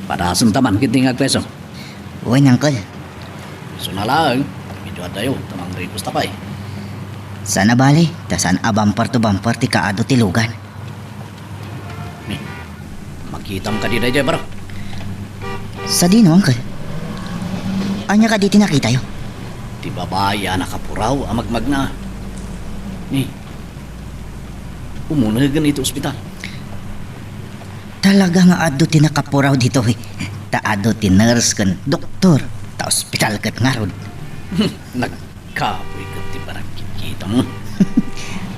padasenta man ketdi nga agpayso. Wen, uncle. Isu na laeng, medyo adayo, ta mangrikos ta pay. Saan a bale, ta saan a bumper to bumper ti kaadu ti lugan. Ni, makitam kadi daydiay, bro? Sadino, uncle? Ania kadi ti nakitayo? Ti babai a nakapuraw a magmagna. Ni, umunegen iti ospital. Talaga nga adu ti nakapuraw ditoy. Ta adu ti nurse ken doktor. Ta ospital ket ngarud. Nagkapoy ket ti panagkikita mo.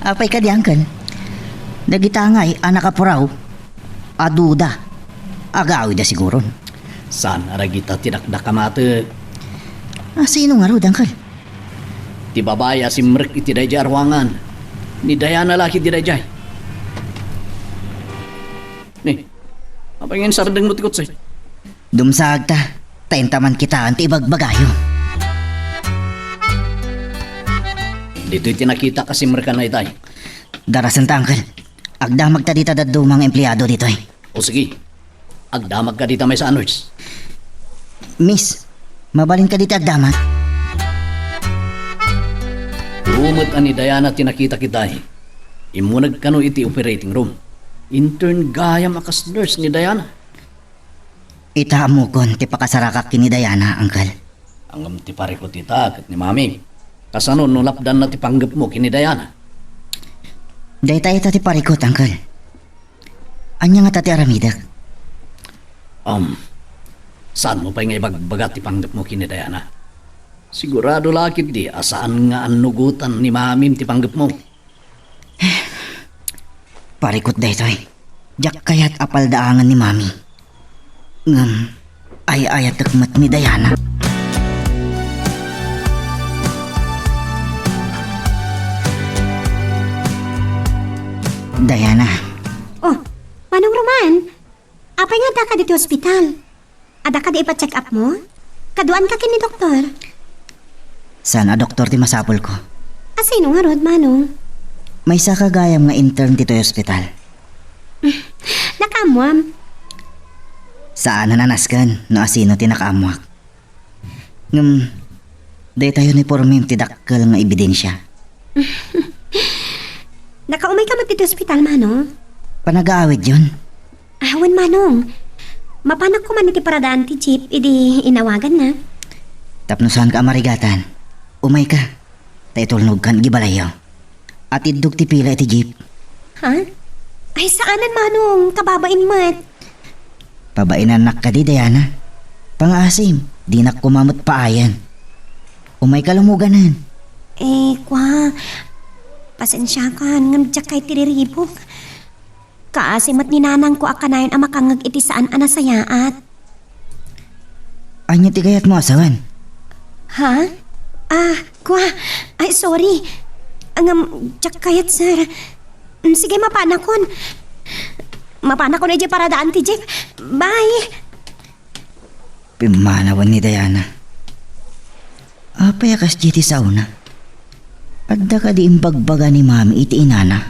Apay kadi, uncle? Dagita ngay a nakapuraw, aduda. Agawida siguron. Saan a dagita ti dakdakamatek? A, sino ngarud, uncle? Ti babai a simrek iti daydiay a ruangan. Ni Diana la ketdi daydiay. Ni, apay nga insardengmo ti kotse? Dumsagta, ta inta man kitaen ti ibagbagayo. Ditoy ti nakitak a simrekan itay. Darasenta, uncle. Agdamagta dita dadduma nga empleado ditoy. O sige, agdamagka dita maysa a nurse. Miss, mabalinka dita agdamag? Rumet a ni Diana ti nakitak itay. Immuneg kano iti operating room. Intern gayam a kas nurse ni Diana. Ita ammokon ti pakasarakak ken ni Diana, Uncle. Ngem ti parikut ita ket ni Mami. Kasano no lapdanna ti panggepmo ken ni Diana? Dayta ita ti parikut, Uncle. Ania ngata ti aramidek? Um, saanmo pay nga ibagbaga ti panggepmo ken ni Diana? Sigurado la ketdi a saan nga annugotan ni Mamim ti panggepmo. Parikut daytoy. Diak kayat a paldaangen ni Mami. Ngem, ay-ayatek met ni Diana. Diana. Oh, Manong Roman, apay nga addaka ditoy ospital? Adda kadi ipa-check up mo? Kaduaanka ken ni doktor? Saan a doktor ti masapulko. A sino ngarud, Manong? Maysaka gayam nga intern ditoy ospital. Nakaammoam? Saanen a nasken no asino ti nakaammoak. Ngem, dayta uniformem ti dakkel nga ebidensia. Nakaumayka met ditoy ospital, Manong? Panagaawidyon. Ah, wen, Manong. Mapanak koma iti paradaan ti jeep idi inawaganna. Tapno saanka a marigatan, umayka. Ta itulnogkan iti balayyo. Atiddog ti pila iti jeep. Ha? Ay, saanen, Manong. Kababain met. Pabainannak kadi, Diana? Pangaasim, dinak koma met paayen. Umayka lumuganen. Eh, kua, pasensiakan, ngem diak kayat ti riribuk. Kaasi met ni nanangko a kanayon a makangngeg iti saan a nasayaat. Ania ti kayatmo a sawen? Ha? Ah, kua. Ay, sorry. Ngem, diak kayat, sir. Mm, sige, mapanakon. Mapanakon idiay paradaan ti jeep. Bye. Pimmanawen ni Diana. Apay a kasdi ti saona? Adda kadi imbagbaga ni Mami iti inana?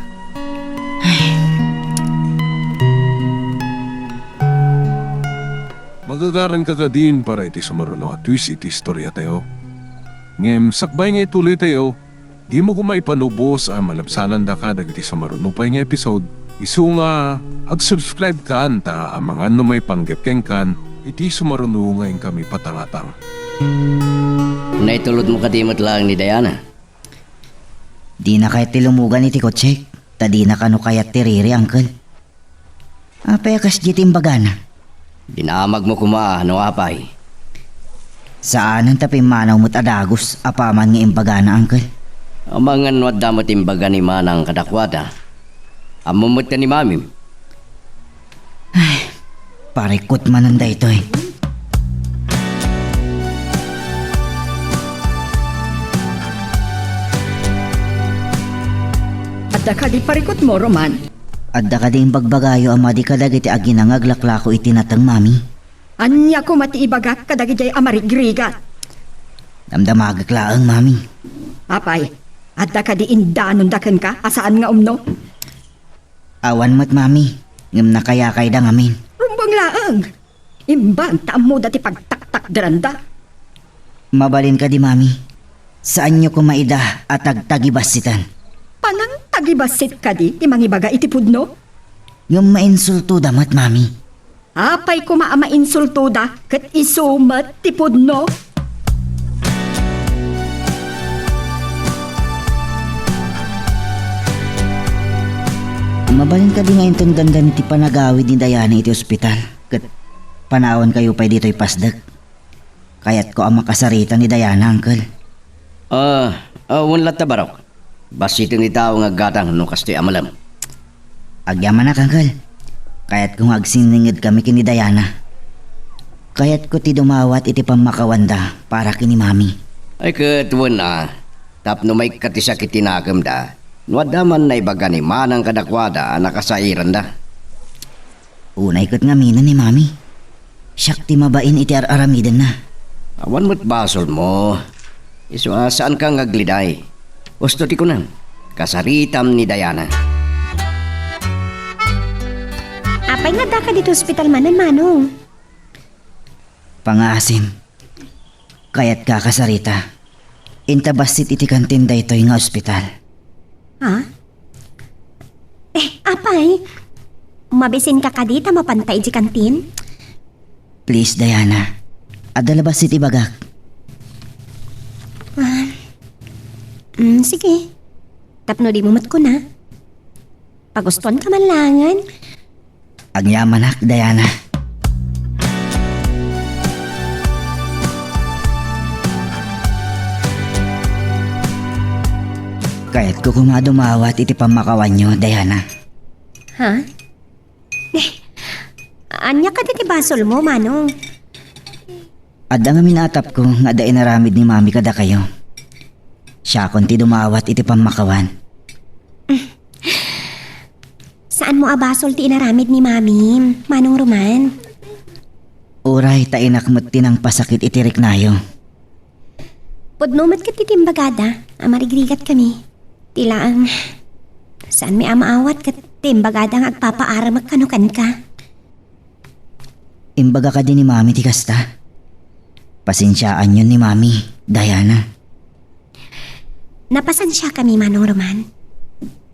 Ay. Magagaranka kadin para iti sumaruno a twist iti istoriatayo. Ngem sakbay nga ituloytayo, dimo koma ipanubos a malabsananda kadagiti sumaruno pay nga episode, isu nga ag-subscribe kan ta amangan no maipanggep kenkan iti sumaruno nga inkami patangatang. Naitulodmo kadi met laeng ni Diana? Dina kayat ti lumugan iti kotsek, ta dina kano kayat ti riri, Uncle. Apay a kasdi ti imbagana? Dinamagmo koma, no apay? Saanen ta pimmanaw met a dagus apaman nga imbagana, Uncle. Amangan no adda met imbaga ni Manang kadakuada. Ammom met ken ni Mamim. Ay, parikut manen daytoy. Adda kadi parikutmo, Roman? Adda kadi imbagbagayo a madi kadagiti agina nga aglaklako iti nateng, Mami? Ania koma ti ibagak kadagijay a marigrigat? Damdamagek laeng, Mami. Apay, adda kadi indanonda kenka a saan nga umno? Awan met, Mami, ngem nakayakayda ngamin. Rumbeng laeng! Imbag ta ammoda ti pagtaktakderanda. Mabalin kadi, Mami? Saanyo koma ida a tagtagibassiten? Panangtagibassit kadi ti mangibaga iti pudno? Ngem mainsultoda met, Mami. Apay koma a mainsultoda ket isu met ti pudno? Mabalin kadi nga intendanda ti panagawid ni Diana iti ospital ket panawankayo pay ditoy pasdek? Kayatko a makasarita ni Diana, Uncle. Ah, ah, wen latta, Barok. Bassiten ti tao nga aggatang no kastoy a malem. Agyamanak, Uncle. Kayatko nga agsinninged kami ken ni Diana. Kayatko ti dumawat iti pammakawanda para ken ni Mami. Ay ket wen a, tapno maikkat ti sakit ti nakemda, no adda man naibaga ni Manang kadakuada a nakasairanda. Unay ket ngaminen ni Mami. Siak ti mabain iti ar-aramidenna. Awan met basolmo. Isu a saanka nga agliday. Husto ti kunam, kasaritam ni Diana. Apay nga addaka ditoy ospital manen, Manong? Pangaasim. Kayatka a kasarita. Inta bassit iti kantin daytoy nga ospital. Ha? Apay, mabisinka kadi ta mapanta iti kantin? Please, Diana. Adda laeng iti bagak. Ah, mm, sige. Tapno dimo met kuna. Pagustuanka man laengen. Agyamanak, Diana. Kayatko koma a dumawat iti pammakawanyo, Diana. Ha? Eh, ania kadi ti basolmo, Manong? Adda ngamin atapko nga adda inaramid ni Mami kadakayo. Siakon ti dumawat iti pammakawan. Saanmo a basol ti inaramid ni Mami, Manong Roman? Uray ta inak met ti nangpasakit iti riknayo. Pudno met ket ti imbagada a marigrigat kami. Ti laeng, saanmi a maawat ket ti imbagada nga agpapaaramek kano kenka. Imbaga kadi ni Mami ti kasta? Pasensiaanyon ni Mami, Diana. Napasensiakami, Manong Roman.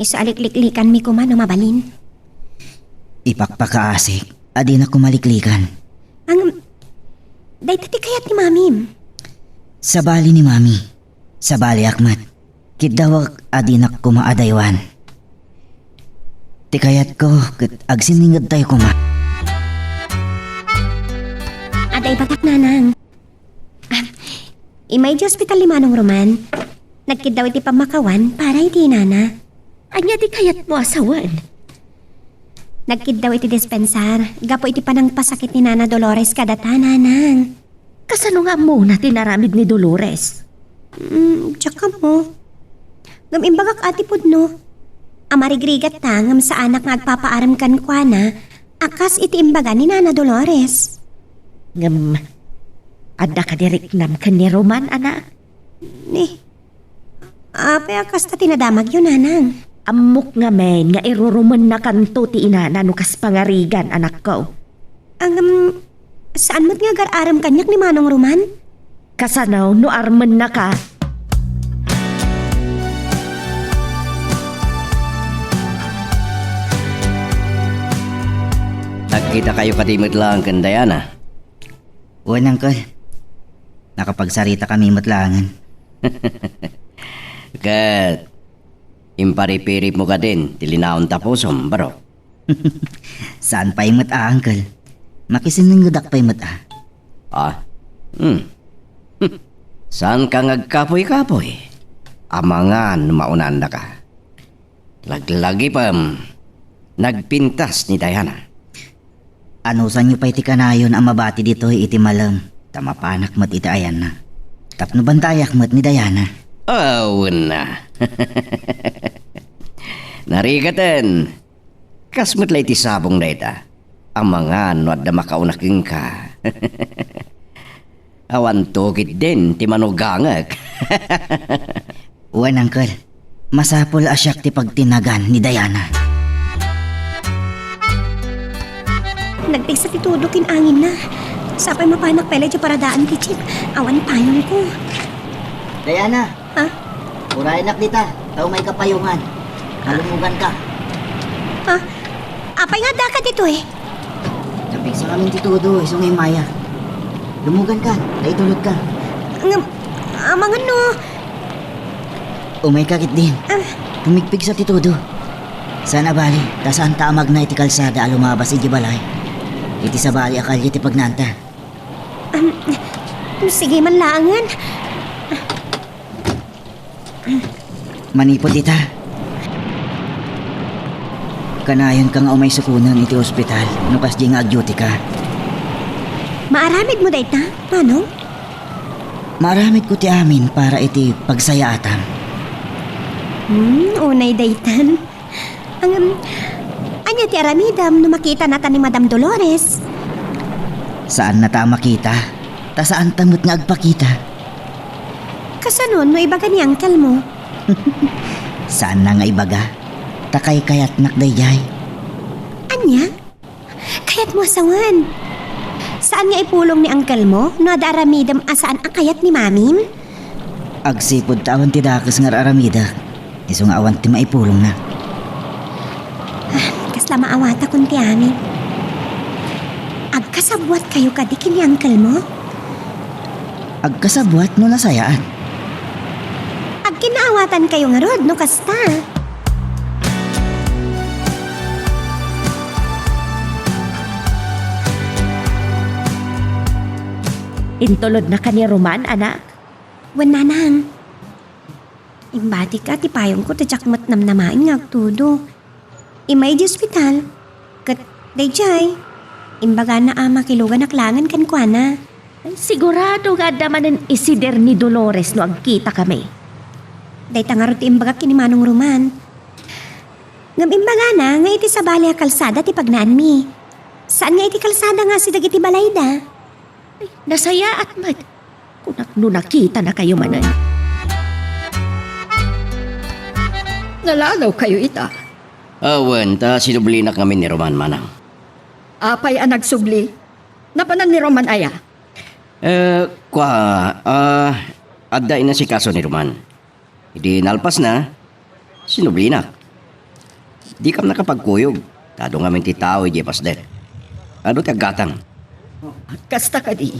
Isu a likliklikanmi koma no mabalin. Ipakpakaasik a dinak koma liklikan. Ngem, dayta ti kayat ni Mamim. Sabali ni Mami. Sabaliak met. Kiddawek a dinak koma adaywan. Ti kayatko ket agsinningedtayo koma. Adda ibagak, Nanang. Ah, immay iti ospital ni Manong Roman. Nagkiddaw iti pammakawan para iti inana. Ania ti kayatmo a sawen? Nagkiddaw iti dispensar gapu iti panangpasakit ni Nana Dolores kadata, Nanang. Kasano nga ammona ti inaramid ni Dolores? Mm, diak ammo. Ngem imbagak a ti pudno a marigrigatta ngem saanak nga agpapaarem kenkuana a kas iti imbaga ni Nana Dolores. Ngem, adda kadi riknam ken ni Roman, anak? Ni, apay a kasta ti nadamagyo, Nanang? Ammok ngamin nga irurumennakanto ti inana no kas pangarigan, anakko. Ngem, saan met nga agar-arem kaniak ni Manong Roman? Kasano no armennaka? Nagkitakayo kadi met laeng ken Diana? Wen, Uncle. Nakapagsaritakami met laengen. Ket imparipiripmo kadin ti linaon ta pusom, barok? Saan pay met a, Uncle. Makisinningedak pay met a. Ah? Hmm. Saanka nga agkapuy-kapuy? Amangan no maunannaka. Laglagipem, nagpintas ni Diana. Anusanyo pay ti kanayon a mabati ditoy iti malem, ta mapanak met iti ayanna. Tapno bantayak met ni Diana. Awenna. Narigaten. Kas met la iti sabong dayta. Amangan no adda makauna kenka. Awan tugid din ti manugangek. Wen, Uncle. Masapul a siak ti pagtinagan ni Diana. Nagpigsa ti Todo ken anginna. Sapay mapanak pay la iti paradaan ti jeep. Awan payongko. Diana! Ha? Urayenak dita, ta umayka payongan. Malumoganka. Ha? Apay nga addaka ditoy? Napigsa ngamin ti Todo, isu nga immay. Lumoganka, ta itulodka. Ngem, amangan no. Umayka ketdin. Ah. Pumigpigsa ti Todo. Saan a bali, ta saanta a magna iti kalsada a lumabas idiay balay. Iti sabali a kalye ti pagnaanta. Um, sige man laengen. Manipud ita, kanayonka nga umay sukonen iti ospital no kasdiay nga agduty ka. Maaramidmo dayta, Manong? Maaramidko ti amin para iti pagsayaatam. Hmm, unay daytan. Ngem, ania ti aramidem no makitanata ni Madam Dolores? Saannata a makita, ta saanta met nga agpakita. Kasano no ibaga ni uncle mo? Saanna nga ibaga, ta kaykayatnak daydiay. Ania? Kayatmo a sawen? Saan nga ipulong ni uncle mo no adda aramidem a saan a kayat ni mamim? Agsipud ta awan ti dakes nga ar-aramidek, isu nga awan ti maipulongna. Ah, La maawatakon ti amin. Agkasabbuatkayo kadi ken ni uncle mo? Agkasabbuat no nasayaat. Agkinnaawatankayo ngarud no kasta. Intulodnaka ni Roman, anak? Wen, nanang. Imbatika ti payongko ta diak met namnamaen nga agtudo. Immay idiay ospital. Ket daydiay, imbagana a makiluganak laengen kenkuana. Sigurado nga adda manen isider ni Dolores no agkitakami. Dayta ngarud ti imbagak ken ni Manong Roman. Ngem imbagana nga iti sabali a kalsada ti pagnaanmi. Saan nga iti kalsada nga asideg iti balayda. Ay, nasayaat met. Kunak no nakitanakayo manen. Nalalawkayo ita. Awan, ta sinublinak ngamin ni Roman, manang. Apay a nagsubli? Napanan ni Roman aya? Eh, kua, ah, adda inasikaso ni Roman. Idi nalpasna, sinublinak. Dikam nakapagkuyog, ta adu ngamin ti tao idiay pasdek. Adu ti aggatang. Kasta kadi.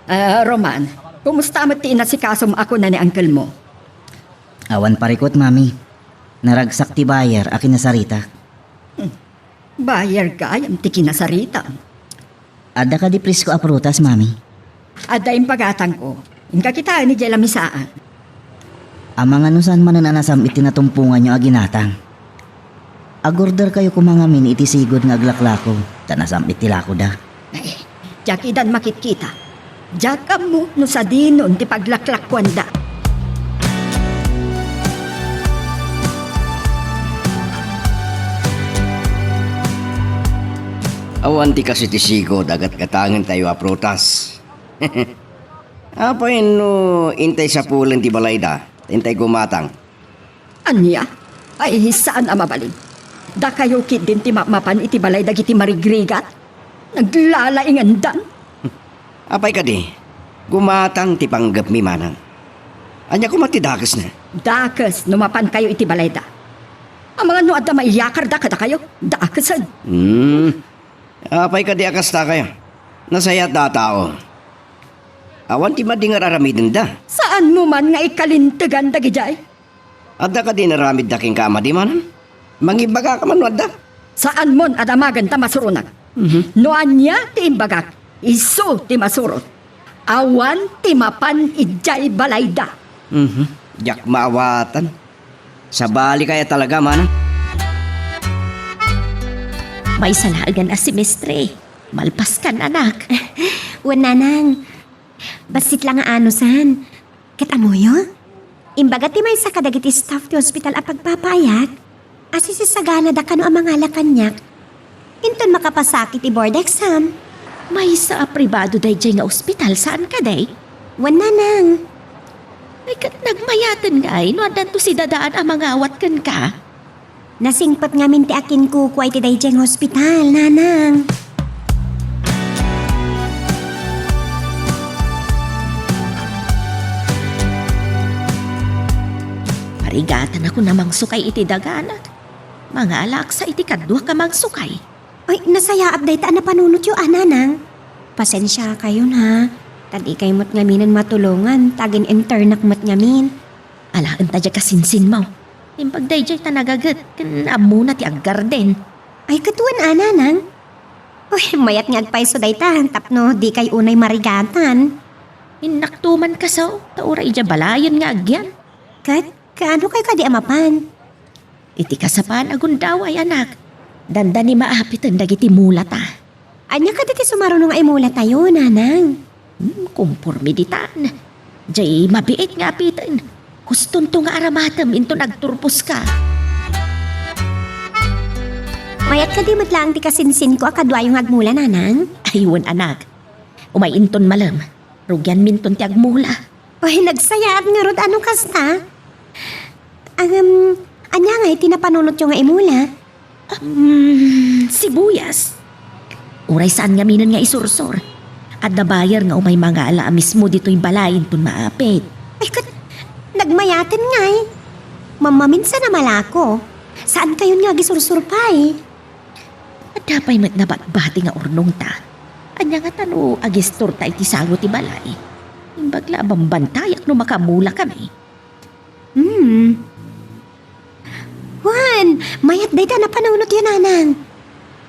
Ah, Roman, kumusta met ti inasikasom a kuna ni uncle mo? Awan parikut, Mami. Naragsak ti buyer a kinasaritak. Hmm. Buyer gayam ti kinasaritam. Adda kadi presko a prutas, Mami? Adda impagatangko. Inka kitaen idiay lamisaan. Amangan no saan manen a nasam-it ti natumponganyo a ginatang. Agorderkayo koma ngamin iti sigud nga aglaklako, ta nasam-it ti lakoda. Ay, diak idan makitkita. Diak ammo no sadinon ti paglaklakkuanda. Awan ti kas iti sigud a gatgatangentayo a prutas. Apay no intay sapulen ti balayda, ta intay gumatang? Ania? Ay, saan a mabalin. Dakayo ketdin ti mapmapan iti balay dagiti marigrigat? Naglalaingandan. Apay kadi, gumatang ti panggepmi, manang. Ania koma ti dakesna? Dakes no mapankayo iti balayda. Amangan no adda maiyakarda kadakayo, dakesen. Hmm. Apay kadi a kastakayo? Nasayaat a tao. Awan ti madi nga ar-aramidenda. Saanmo man nga ikalintegan dagidiay? Adda kadi inaramidda kenka a madi, manang? Mangibagaka man no adda? Saanmon a damagen ta masuronak. Mhm. No ania ti imbagak, isu ti masurot. Awan ti mapan idiay balayda. Mhm. Diak maawatan. Sabali kaya talaga, manang? Maysa laengen a semestre. Malpaskan, anak. Wen, nanang. Bassit la nga anusan. Ket ammoyo? Imbaga ti maysa kadagiti staff ti ospital a pagpapaayat a sisisaganada kano a mangala kaniak inton makapasakit ti board exam. Maysa a pribado daydiay nga ospital, saan kadi? Wen, nanang. Ay, ket nagmayaten ngay no addanto sidadaan a mangawat kenka? Nasingpet ngamin ti akinkukua iti daydiay nga ospital, nanang. Marigatan a kuna mangsukay iti daganak. Mangalaksa iti kaduak a mangsukay. Ay, nasayaat dayta a napanunotyo, a, nanang. Pasensiakayon, ha. Ta dikay met ngaminen matulongan, ta agin-internak met ngamin. Alaen ta diay kasinsinmo. Imbag daydiay ta nagaget ken ammona ti aggarden. Ay, ket wen a, nanang. Uy, mayat nga agpayso dayta tapno dikay unay marigatan. Innakto man kaso, ta uray idiay balayen nga agyan. Ket kaanokay kadi a mapan? Iti kasapan a gundaway, anak. Dandani maapiten dagiti mulata. Ania kadi ti sumaruno nga imulatayo, nanang? Hmm, kumporme ditan. Diay mabiit nga apiten. Hustonto nga aramatem inton agturposka. Mayat kadi met laeng ti kasinsinko a kaduayo nga agmula, nanang? Ay, wen, anak. Umay inton malem. Rugianminton ti agmula. Ay, nagsayaat ngarud a no kasta. Ngem, ania ngay ti napanunotyo nga imula? Um, sibuyas. Uray saan ngaminen nga isursor. Adda buyer nga umay mangala a mismo ditoy balay inton maapit. Ay, ket, nagmayaten ngay. Mammaminsan a malako. Saankayon nga agisursor pay? Apay met nabatbati nga urnongta? Ania ngata no agistorta iti sawo ti balay? Imbag la a bambantayak no makamulakami. Hmm. Wen, mayat dayta napanunotyo, nanang.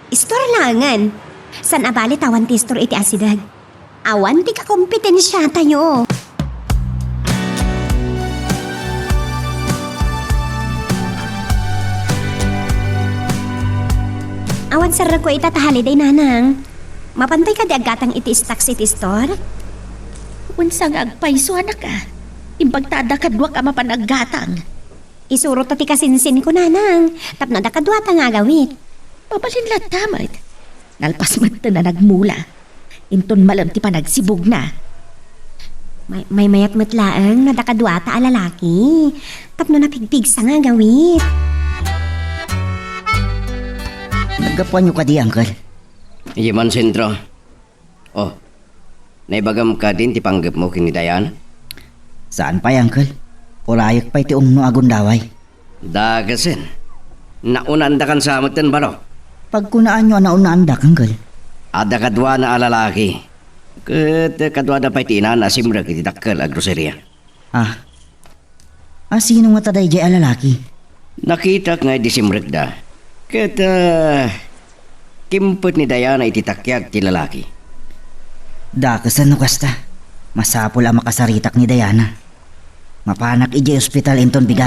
Istor laengen. Saan a bale ta awan ti istor iti asideg. Awan ti kakompetensiatayo. Awan sarrekko ita ta holiday, nanang. Mapantoy kadi aggatang iti stocks iti store? Wen sa nga agpayso, anak, a. Imbag ta adda kaduak a mapan aggatang. Isurot ta ti kasinsinko, nanang, tapno adda kaduata nga agawid. Mabalin latta met. Nalpas metten a nagmula. Inton malem ti panagsibugna. May, maymayat met laeng no adda kaduata a lalaki. Tapno napigpigsa nga agawid. Naggapuanyo kadi, Uncle? Idiay man sentro. Oh, naibagam kadin ti panggepmo ken ni Diana? Saan pay, Uncle. Urayek pay ti umno a gundaway. Dakasen. Naunaandakan sa metten, baro. Pagkunaanyo a naunaandak, Uncle. Adda kaduana a lalaki. Ket kaduada pay ti inana a simrek iti dakkel a groceria. Ah. A, sino ngata daydiay a lalaki? Nakitak nga idi simrekda. Ket, ah, kimpet ni Diana iti takiag ti lalaki. Dakasen no kasta. Masapul a makasaritak ni Diana. Mapanak idiay ospital inton bigat.